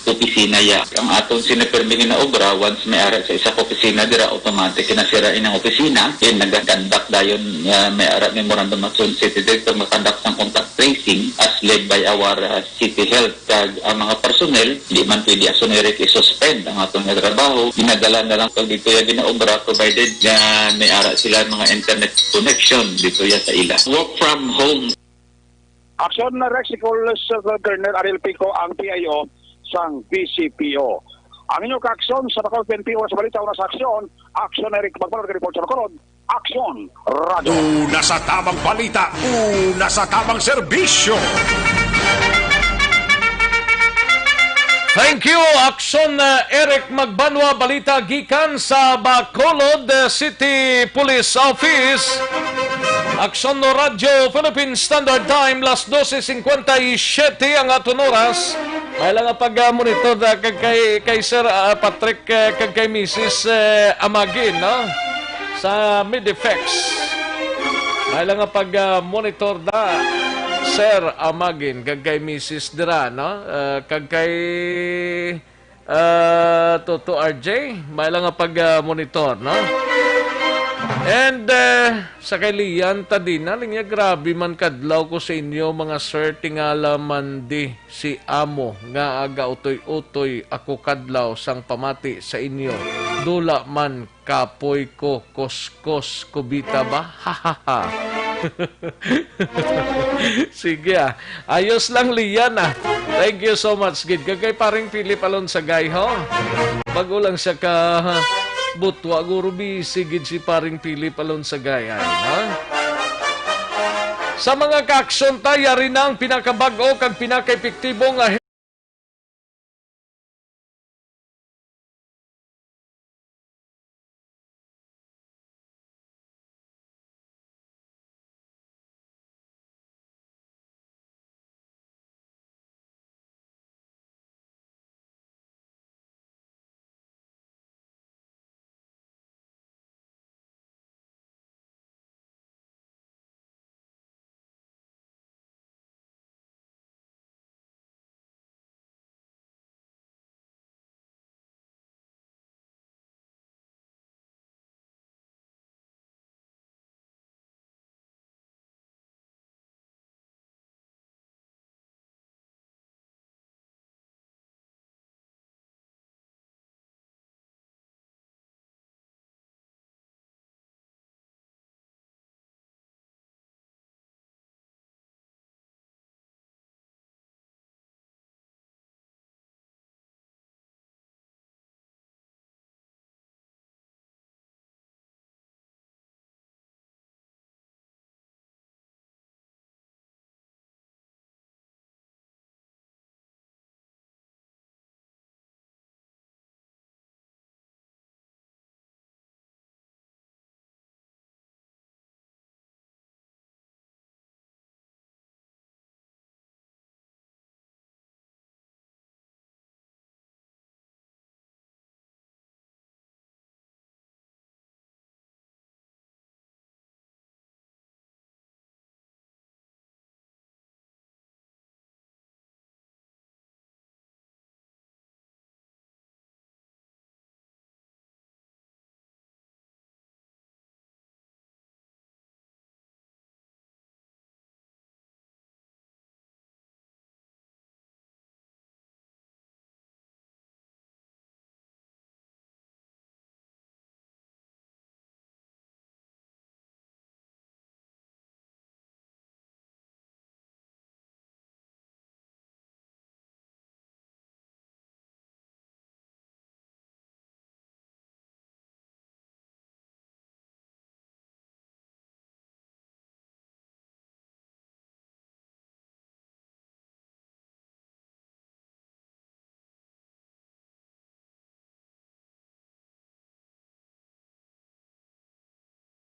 opisina ya. Ang aton sini pirmi nga obra, once may ara sa isa ka opisina, dira automatic kinasira inang opisina. Then nagakandak dayon, ah, may ara memorandum action city director, makandak sang contact tracing as led by our, ah, city health. Kag ang mga personnel, di man pwede, Aksyon Eric, i-suspend ang aton nga trabaho. Ginadala na lang pag dito yung ginaobra, provided nga may ara sila mga internet connection dito ya sa ila. Work from home. Aksyon na Rex, si Colonel Colonel Ariel Pico ang P I O sang D C P O. Ang inyo kaaksyon sa Bacolod P N P, Oras Balita, Una sa Aksyon, Aksyon Eric Magbalor, report sa Bacolod, Aksyon Radio. Una sa tamang balita, una sa tamang serbisyo. Thank you, Aksyon, uh, Eric Magbanwa. Balita gikan sa Bacolod, uh, City Police Office. Aksyon no Radyo Philippine Standard Time, las doce cincuenta y siete ang aton oras. May lang nga pag, uh, monitor na kag kay, kay Sir, uh, Patrick, uh, kag kay Missus, uh, Amagin, no? Sa Midifex. May lang nga pag, ah, monitor na, Sir Amagin, kag kay Missus dira, no? Ah, kag kay, ah, Toto R J, may lang nga pag, ah, monitor, no? And, eh, sa kay Lian Tadina, linya, "Grabe man kadlaw ko sa inyo, mga sir, tingala man di si amo nga aga utoy-utoy ako kadlaw sang pamati sa inyo. Dula man kapoy ko, kuskos, kubita ba? Ha, ha, ha." Sige, ah. Ayos lang, Lian, ah. Thank you so much, gid. Kag kay paring Philip Alonsagay, ho? Bago lang siya ka, ha? Butwa, guro, busy gid si paring Philip Alonsagay, ay, ha? Sa mga ka-aksyon ta, yari na ang pinakabag-o kag pinakaepektibo nga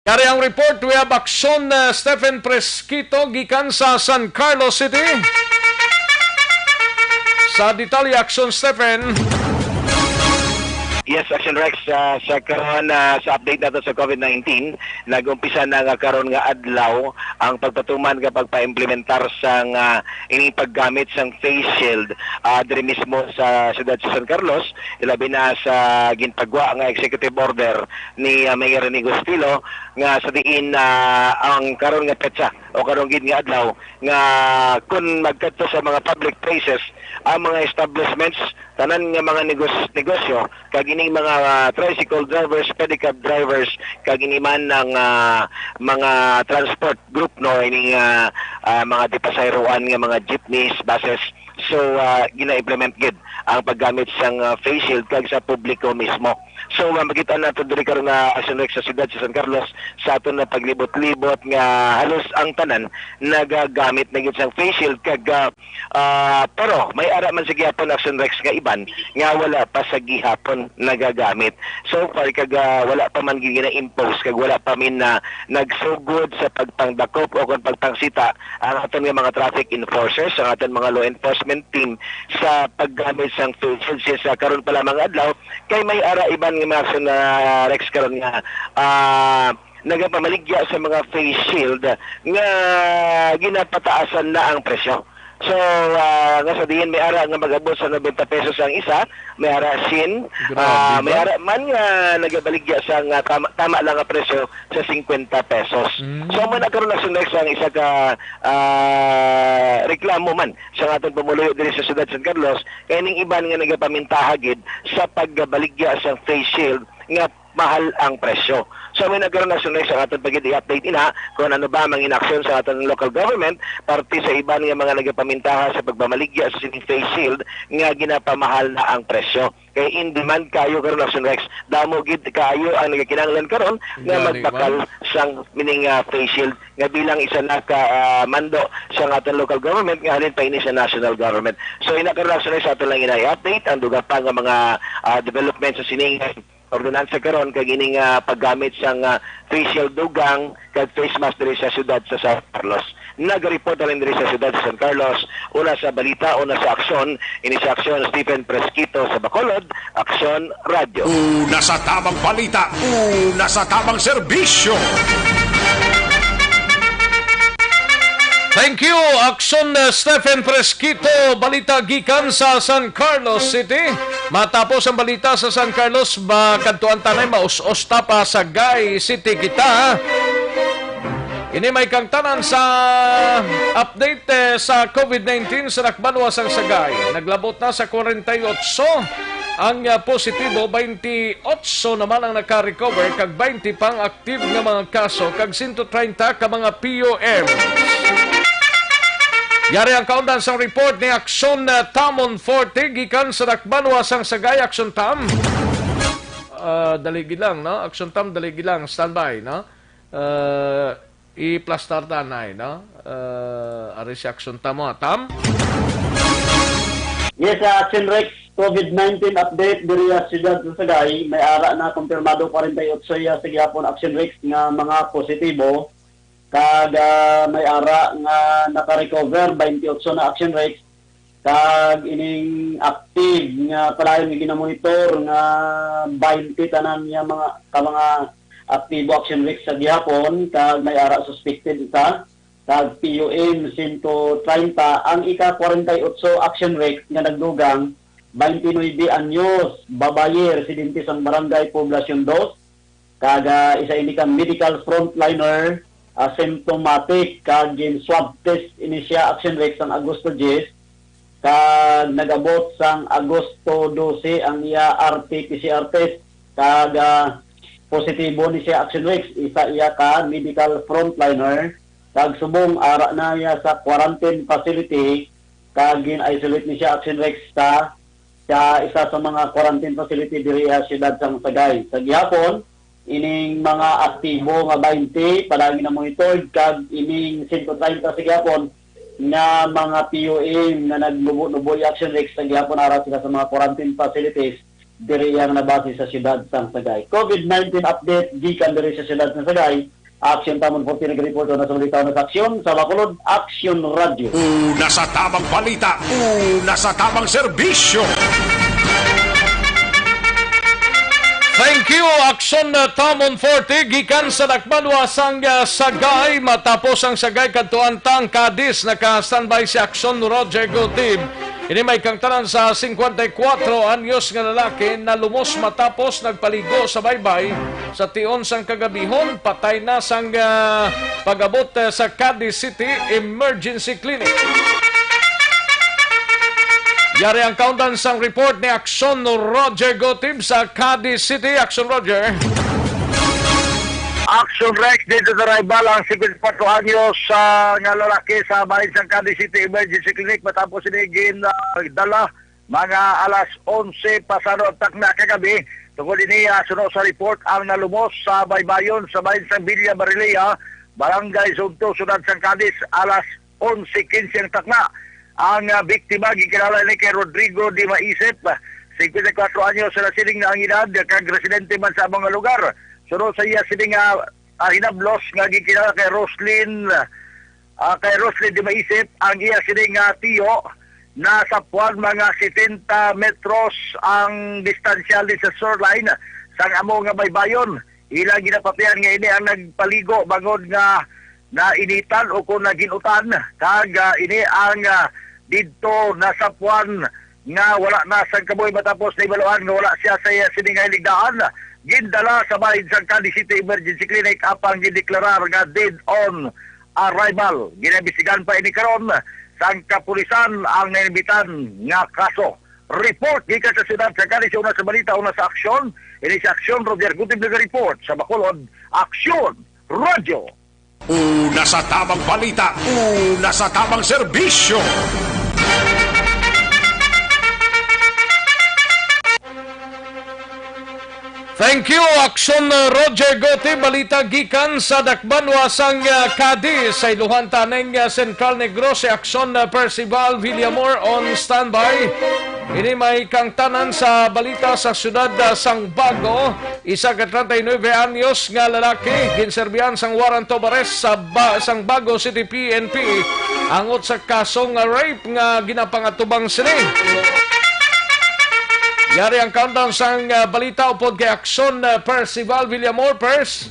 Yari ang report, we have Aksyon, uh, Stephen Fresquito gikan sa San Carlos City. Sa detalye, Aksyon, Stephen. Yes, Action Rex, ah, sa karon, ah, sa update nato sa COVID nineteen, nag-umpisa na nga karon nga adlaw ang pagpatuman nga pagpaimplementar sang, ah, ining paggamit sang face shield, ah, diri mismo sa siyudad sa San Carlos, ilabi na sa ginpagwa nga executive order ni, ah, Mayor Rene Gustilo nga sa diin, ah, ang karon nga petsa o karon gid nga adlaw nga kun magkadto sa mga public places ang mga establishments, tanan nga mga negos-, negosyo, kag ining mga, ah, tricycle drivers, pedicab drivers, kag ini man ang, ah, mga transport group, no, ining, ah, ah, mga dipasayroan nga mga jeepneys, buses. So, ah, gina-implement gid ang paggamit sang, ah, face shield kag sa publiko mismo. So, ah, makita nato diri karon nga Action Rex sa siyudad sa San Carlos sa aton na paglibot-libot nga halos ang tanan nagagamit na gid sang face shield kag, ah, Ah, pero may ara man sa gihapon, Action Rex, nga iban nga wala pa sa gihapon nagagamit. So far, kag, ah, wala pa man gid gina-impose, kag wala pa man na nagsugod sa pagpangdakop o kon pagpangsita ang aton nga mga traffic enforcers, ang aton mga law enforcement team sa paggamit sang face shield. Since, ah, karon pa lamang nga adlaw, kay may ara iban nga mga Action, ah, Rex, karon nga, ah, nagapamaligya sa mga face shield nga ginapataasan na ang presyo. So, ah, nga sa diin may ara nga mag-abot sa nobenta pesos ang isa, may ara sien, Grabe ah, may ba? ara man nga nagabaligya sa nga tama, tama lang nga presyo sa singkwenta pesos. Mm. So, man karon na sa next ang isa ka, ah, reklamo man sa aton pumuluyo diri sa siyudad San Carlos, kay ning iban nga nagapamintaha gid sa pagbaligya sa face shield nga mahal ang presyo. So, may nagkaroon na sunod sa aton pagid i-update ina kung ano ba ang mga inaksyon sa aton local government parte sa iban nga mga nagapamintaha sa pagmamaligya sa sining face shield nga ginapamahal na ang presyo. Kay in demand kayo karon, Action Rex, damo gid kayo ang nagakinahanglan karon nga Gani, magbakal sang mining, ah, face shield nga bilang isa na ka, ah, mando sa aton local government nga halin pa ini sa national government. So, ina karon, Action Rex, sa aton lang ina i-update ang dugang pa nga mga, ah, development sa sining ordinansa karon kag ining, ah, paggamit sang, ah, face shield dugang kag face mask diri sa siyudad sa San Carlos. Nagareport na rin diri sa siyudad sa San Carlos, una sa balita, una sa aksyon, ini sa aksyon Stephen Presquito sa Bacolod, Aksyon Radyo. Una sa tamang balita, una sa tamang serbisyo. Thank you, Aksyon, uh, Stephen Presquito. Balita gikan sa San Carlos City. Matapos ang balita sa San Carlos, ba, kadtuan tanay, maus-os ta pa Sagay City kita. Ini may kangtanan sa update, eh, sa COVID nineteen sa Dakbanwa sang Sagay. Naglabot na sa kwarenta y otso ang, ah, positibo, twenty-otso naman ang naka-recover, kag twenty pang active nga mga kaso, kag sento treinta ka mga P U M. Yari ang kaundan sang report ni Aksyon, ah, Tamon Forte gikan sa Dakbanwa sang Sagay. Aksyon Tam. Ah, dali gid lang, no? Aksyon Tam, dali gid lang. Standby, no? Ah, i-plastar ta anay, no? Ah, ari si Aksyon Tam, ah, Tam? Yes, ah, Action Rex, COVID nineteen update diri sa siyudad sa Sagay. May ara na kumpirmado kwarenta y otso ya sa gihapon, Action Rex, nga mga positibo. Kag, ah, may ara nga naka-recover, twenty-otso na, Action Rex. Kag ining active nga padayon nga ginamonitor nga twenty tanan nga mga, ka mga aktibo, Action Rex, sa gihapon, kag may ara suspected isa, kag P U M sento treinta. Ang ika kwarenta y otso, Action Rex, nga nagdugang, twenty-nuebe anyos, babayi, residente sang Barangay Poblacion Dos, kag, ah, isa ini ka medical frontliner, ah, symptomatic, kag gin-swab test ini siya, Action Rex, sang Agosto diyes, kag nag-abot sang Agosto dose ang iya R T P C R test, kag, ah, positibo ni siya, Action Rex, isa iya ka medical frontliner, kag subong ara na iya sa quarantine facility, kag gin-isolate ni siya, Action Rex, sa sa isa sa mga quarantine facility diri sa siyudad sang Sagay. Sa gihapon, ining mga aktibo nga twenty, padayon na monitor, kag ining sento treinta sa gihapon nga mga P U M nga nagnubo-nuboy, Action Rex, sa gihapon ara sila sa mga quarantine facilities diri ang nabase sa siyudad sang Sagay. COVID nineteen update gikan diri sa siyudad sang Sagay. Action Tamon forty nag-report, una sa balita, una sa aksyon, sa Bacolod, Action Radyo. Una sa tamang balita, una sa tamang serbisyo. Thank you, Action, uh, Tamon forty, gikan sa Dakbanwa sang, uh, Sagay. Matapos ang Sagay, kadtuan ta ang Cadiz, naka-standby si Action Roger Gutib. Ini may kangtanan sa singkwenta y kwatro anyos nga lalaki nalumos matapos nagpaligo sa baybay sa tion sang kagabihon. Patay na sang, ah, pag-abot, ah, sa Cadiz City Emergency Clinic. Yari ang kaundan sang report ni Action Roger Gotib sa Cadiz City. Action Roger. Action Rex, dito sa Raibal, ang singkwenta y kwatro anyos, ah, nga lalaki sa bahin sang Cadiz City Emergency Clinic matapos ini gin, ah, dala mga alas onse pasado ang takna kagabi. Tungod ini, ah, suno sa report, ang nalumos sa baybayon sa bahin sang Villa Barilea, Barangay Sugto, Siyudad sang Cadiz, alas onse quince ang takna. Ang, ah, biktima, ginkilala ini kay Rodrigo Di Maisip, singkwenta y kwatro anyos na siling na ang edad, kag residente man sa among lugar. Suno sa iya sining, ah, ah, hinablos nga ginkilala kay Roslyn, ah, kay Roslyn Di Maisip, ang iya sining nga tiyo, nasa puan mga setenta metros ang distansya sa shoreline sang amo nga baybayon. Ila ginapatihan nga ini ang nagpaligo bangod nga nainitan o kung naginutan, kag, ah, ini ang, ah, didto nasapuan nga wala na sang kabuhi matapos naibaluan nga wala siya sa iya sining nga hiligdaan. Gindala sa bahin sang Cadiz City Emergency Clinic apang gindeklarar nga dead on arrival. Ginaimbestigahan pa ini karon sang kapulisan ang nainimbitan nga kaso. Report gikan sa siyudad sa Cadiz, una sa balita, una sa aksyon, Ini si Aksyon Roger Gutib nag-report sa Bacolod, Aksyon Radyo. Una sa tamang balita, una sa tamang serbisyo. Thank you, Aksyon, uh, Roger Gote. Balita gikan sa dakbanwa sang, uh, Cadiz, sa iluhan taning, uh, Central Negros, si Aksyon, uh, Percival Villamor on standby. Ini may kangtanan sa balita sa siyudad, uh, sang Bago. Isa ka treinta y nuebe anyos nga lalaki ginserbihan sang warrant of arrest sa ba-, sang Bago City P N P angot sa kaso nga rape nga ginapangatubang sini. Yari ang countdown sang, ah, balita upod kay Aksyon, ah, Percival Villamor. Pers.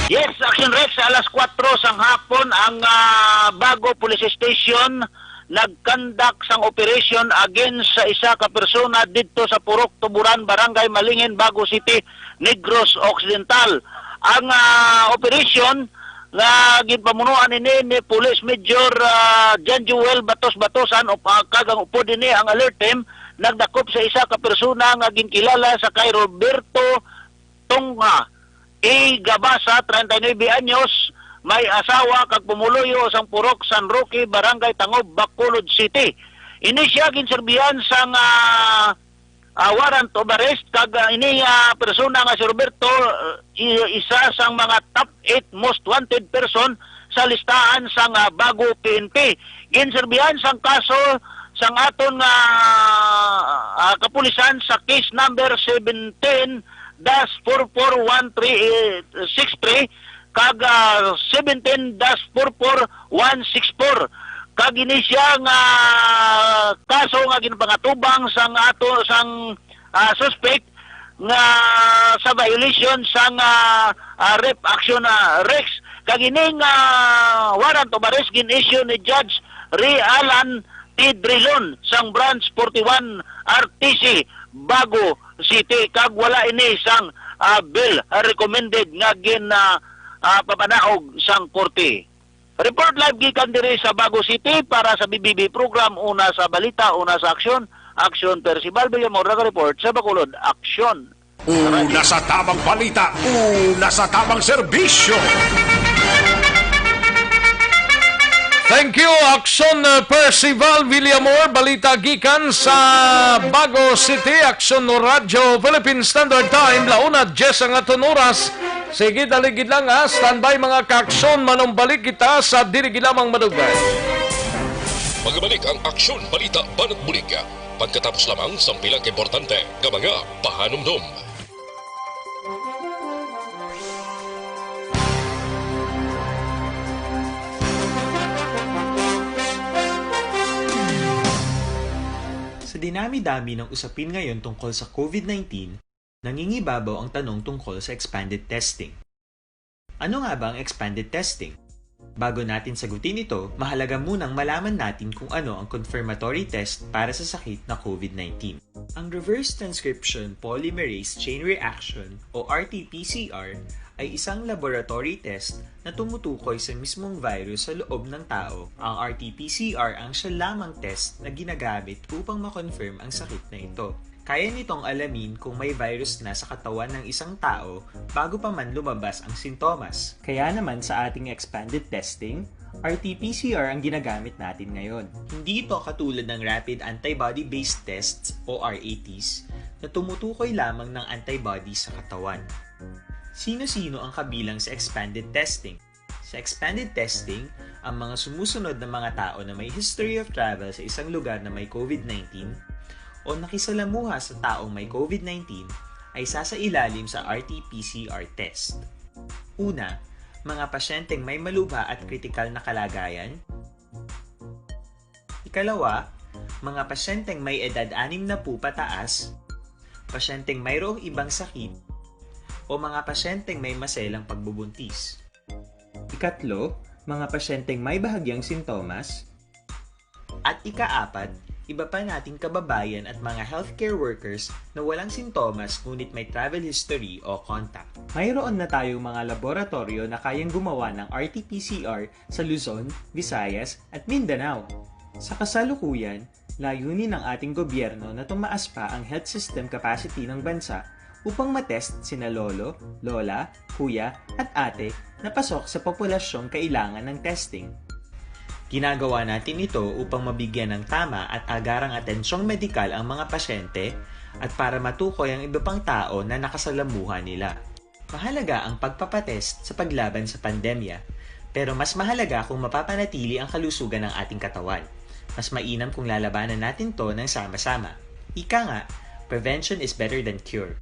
Yes, Action Rex, alas kuwatro sang hapon ang, ah, Bago Police Station nagkandak sang operation against sa isa ka persona didto sa Purok Tuburan, Barangay Malingin, Bago City, Negros Occidental. Ang, ah, operation nga ginpamunuan ini ni Police Major, ah, John Joel Batos Batosan, up-, ah, kag ang upod ini ang alert team nagdakop sa isa ka persona nga ginkilala sa kay Roberto Tonga A. Gabasa, treinta y nuebe anyos, may asawa kag pumuluyo sang Purok San Roque, Barangay Tangob, Bacolod City. Ini siya ginserbihan sang, ah, ah, warrant of arrest kag, ah, ini, ah, persona nga si Roberto, ah, i-, isa sang mga top eight most wanted person sa listahan sang, ah, Bago P N P. Ginserbihan sang kaso sang aton nga, ah, kapulisan sa case number seventeen dash four four one three six three kag, ah, seventeen dash four four one six four. Kag ini siya nga kaso nga ginpangatubang sang ato, sang, ah, suspect nga sa violation sang, ah, ah, Rape Action, ah, Rex. Kag ining, ah, warrant of arrest gin-issue ni Judge Ray Alan T. Drilon sang Branch forty-one R T C, Bago City, kag wala ini sang, ah, bail recommended nga gin, ah, ah, papanaog sang korte. Report live gikan diri sa Bago City para sa B B B program, una sa balita, una sa aksyon. Aksyon, Percival Villamor, nag-report sa Bacolod. Aksyon. Una sa tamang balita, una sa tamang serbisyo. Thank you, Aksyon, uh, Percival Villamor. Balita gikan sa Bago City, Aksyon Radyo Philippine Standard Time, launa diyes ang aton oras. Sige, daligid lang, ha. Standby, mga kaaksyon, manumbalik kita sa dili gid lamang madugay. Magbalik ang Aksyon Balita Banat Bulig pagkatapos lamang sang pila ka importante nga mga pahanumdom. Sa dinami-dami ng usapin ngayon tungkol sa COVID nineteen, nangingibabaw ang tanong tungkol sa expanded testing. Ano nga ba ang expanded testing? Bago natin sagutin ito, mahalaga munang malaman natin kung ano ang confirmatory test para sa sakit na COVID nineteen. Ang reverse transcription polymerase chain reaction o R T P C R ay isang laboratory test na tumutukoy sa mismong virus sa loob ng tao. Ang R T P C R ang siya lamang test na ginagamit upang ma-confirm ang sakit na ito. Kaya nitong alamin kung may virus na sa katawan ng isang tao bago pa man lumabas ang sintomas. Kaya naman sa ating expanded testing, R T P C R ang ginagamit natin ngayon. Hindi ito katulad ng rapid antibody-based tests o R A Ts na tumutukoy lamang ng antibody sa katawan. Sino-sino ang kabilang sa expanded testing? Sa expanded testing, ang mga sumusunod na mga tao na may history of travel sa isang lugar na may COVID nineteen o nakisalamuha sa taong may COVID nineteen ay sasailalim sa R T P C R test. Una, mga pasyenteng may malubha at kritikal na kalagayan. Ikalawa, mga pasyenteng may edad anim na po pataas, pasyenteng mayroong ibang sakit, o mga pasyenteng may maselang pagbubuntis. Ikatlo, mga pasyenteng may bahagyang sintomas. At ikaapat, iba pa nating kababayan at mga healthcare workers na walang sintomas ngunit may travel history o contact. Mayroon na tayong mga laboratoryo na kayang gumawa ng R T P C R sa Luzon, Visayas, at Mindanao. Sa kasalukuyan, Layunin ng ating gobyerno na tumaas pa ang health system capacity ng bansa upang matest sina lolo, lola, kuya, at ate na pasok sa populasyong kailangan ng testing. Ginagawa natin ito upang mabigyan ng tama at agarang atensyong medikal ang mga pasyente at para matukoy ang iba pang tao na nakasalamuha nila. Mahalaga ang pagpapatest sa paglaban sa pandemya, pero mas mahalaga kung mapapanatili ang kalusugan ng ating katawan. Mas mainam kung lalabanan natin 'to ng sama-sama. Ika nga, prevention is better than cure.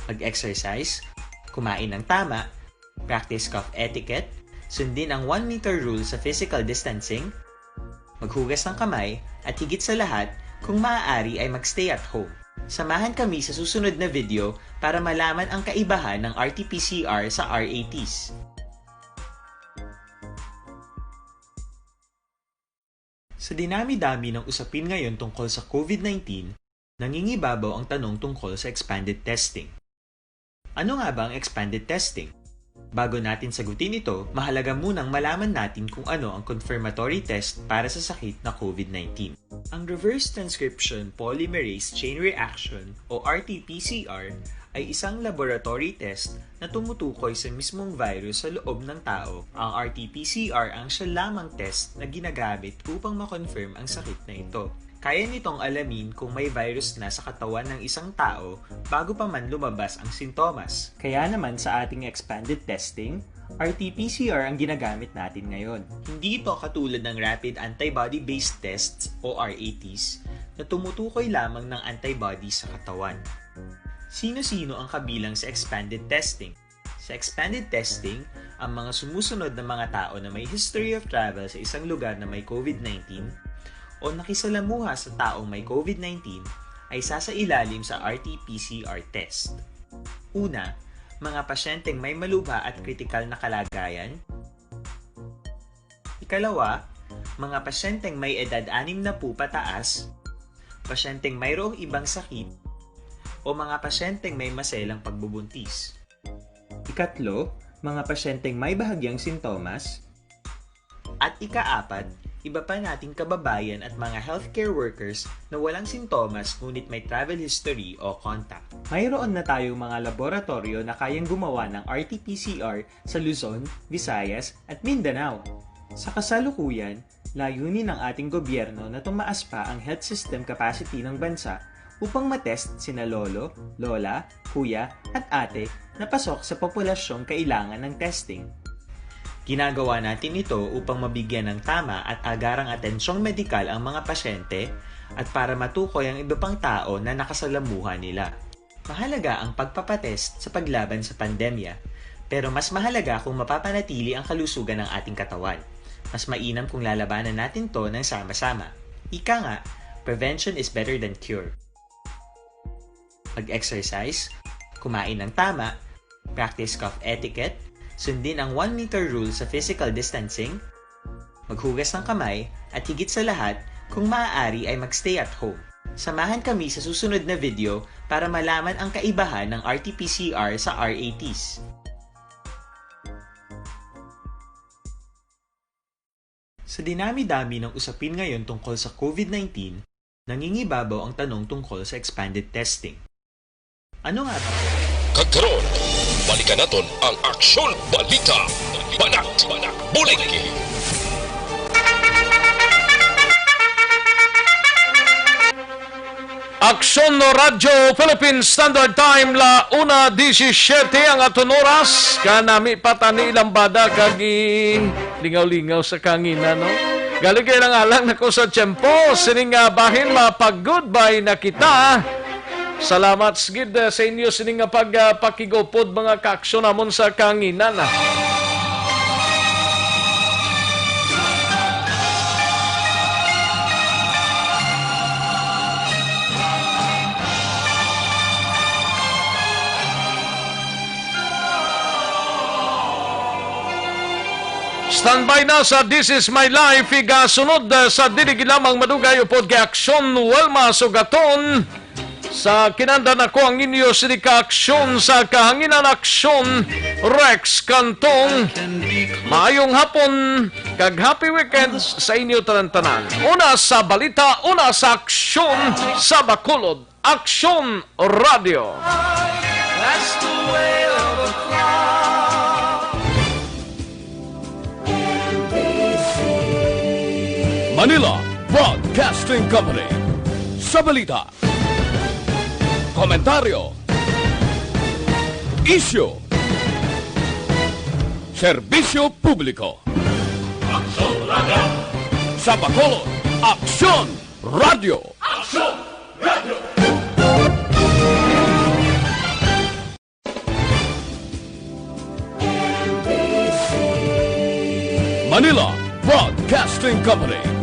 Mag-exercise, kumain ng tama, practice cough etiquette, sundin ang one meter rule sa physical distancing, maghugas ng kamay, at higit sa lahat, kung maaari ay mag-stay at home. Samahan kami sa susunod na video para malaman ang kaibahan ng R T P C R sa R A Ts. Sa dinami-dami ng usapin ngayon tungkol sa COVID nineteen, nangingibabaw ang tanong tungkol sa expanded testing. Ano nga ba ang expanded testing? Bago natin sagutin ito, mahalaga munang malaman natin kung ano ang confirmatory test para sa sakit na COVID nineteen. Ang reverse transcription polymerase chain reaction o R T P C R ay isang laboratory test na tumutukoy sa mismong virus sa loob ng tao. Ang R T P C R ang siya lamang test na ginagamit upang ma-confirm ang sakit na ito. Kaya nitong alamin kung may virus na sa katawan ng isang tao bago pa man lumabas ang sintomas. Kaya naman sa ating expanded testing, R T P C R ang ginagamit natin ngayon. Hindi ito katulad ng rapid antibody-based tests o R A Ts na tumutukoy lamang ng antibody sa katawan. Sino-sino ang kabilang sa expanded testing? Sa expanded testing, ang mga sumusunod na mga tao na may history of travel sa isang lugar na may COVID nineteen o nakisalamuha sa taong may COVID nineteen ay sasailalim sa R T P C R test. Una, mga pasyenteng may malubha at kritikal na kalagayan. Ikalawa, mga pasyenteng may edad anim na po pataas, pasyenteng mayroong ibang sakit, o mga pasyenteng may maselang pagbubuntis. Ikatlo, mga pasyenteng may bahagyang sintomas. At ikaapat, iba pa nating kababayan at mga healthcare workers na walang sintomas ngunit may travel history o contact. Mayroon na tayong mga laboratoryo na kayang gumawa ng R T P C R sa Luzon, Visayas, at Mindanao. Sa kasalukuyan, layunin ng ating gobyerno na tumaas pa ang health system capacity ng bansa upang matest sina lolo, lola, kuya, at ate na pasok sa populasyong kailangan ng testing. Ginagawa natin ito upang mabigyan ng tama at agarang atensyong medikal ang mga pasyente at para matukoy ang iba pang tao na nakasalamuha nila. Mahalaga ang pagpapatest sa paglaban sa pandemya, pero mas mahalaga kung mapapanatili ang kalusugan ng ating katawan. Mas mainam kung lalabanan natin 'to ng sama-sama. Ika nga, prevention is better than cure. Mag-exercise, kumain ng tama, practice cough etiquette, sundin ang one meter rule sa physical distancing, maghugas ng kamay, at higit sa lahat, kung maaari ay mag-stay at home. Samahan kami sa susunod na video para malaman ang kaibahan ng R T P C R sa R A Ts. Sa dinami-dami ng usapin ngayon tungkol sa COVID nineteen, nangingibabaw ang tanong tungkol sa expanded testing. Ano nga ba? Kag karon, balikan naton ang Aksyon Balita, Banat, Bulig. Aksyon no Radyo Philippine Standard Time, la una diecisiete ang aton oras. Kanami pa tani lambada kag lingaw-lingaw sa kangina, no? Galing kay lang alang nako sa tiyempo. Sining nga bahin, mapag-goodbye na kita. Salamat gid, eh, sa inyo sining nga pag, ah, pakigupod, mga kaaksyon namon sa kanginan, ah. Standby na sa This Is My Life, igasunod, ah, sa dili gid lamang madugay upod kay Aksyon Wilma Sugaton. Sa kinahanglan ako ang inyo sini ka aksyon sa kahanginan, Aksyon Rex Cantong. Maayong hapon. Kag happy weekend sa inyo tanan-tanan. Una sa balita, una sa aksyon sa Bacolod, Aksyon Radio. Manila Broadcasting Company. Sa balita, komentaryo, isyu, serbisyo publiko. Aksyon Radio. Sa Bacolod, Aksyon Radio. Aksyon Radio. Manila Broadcasting Company.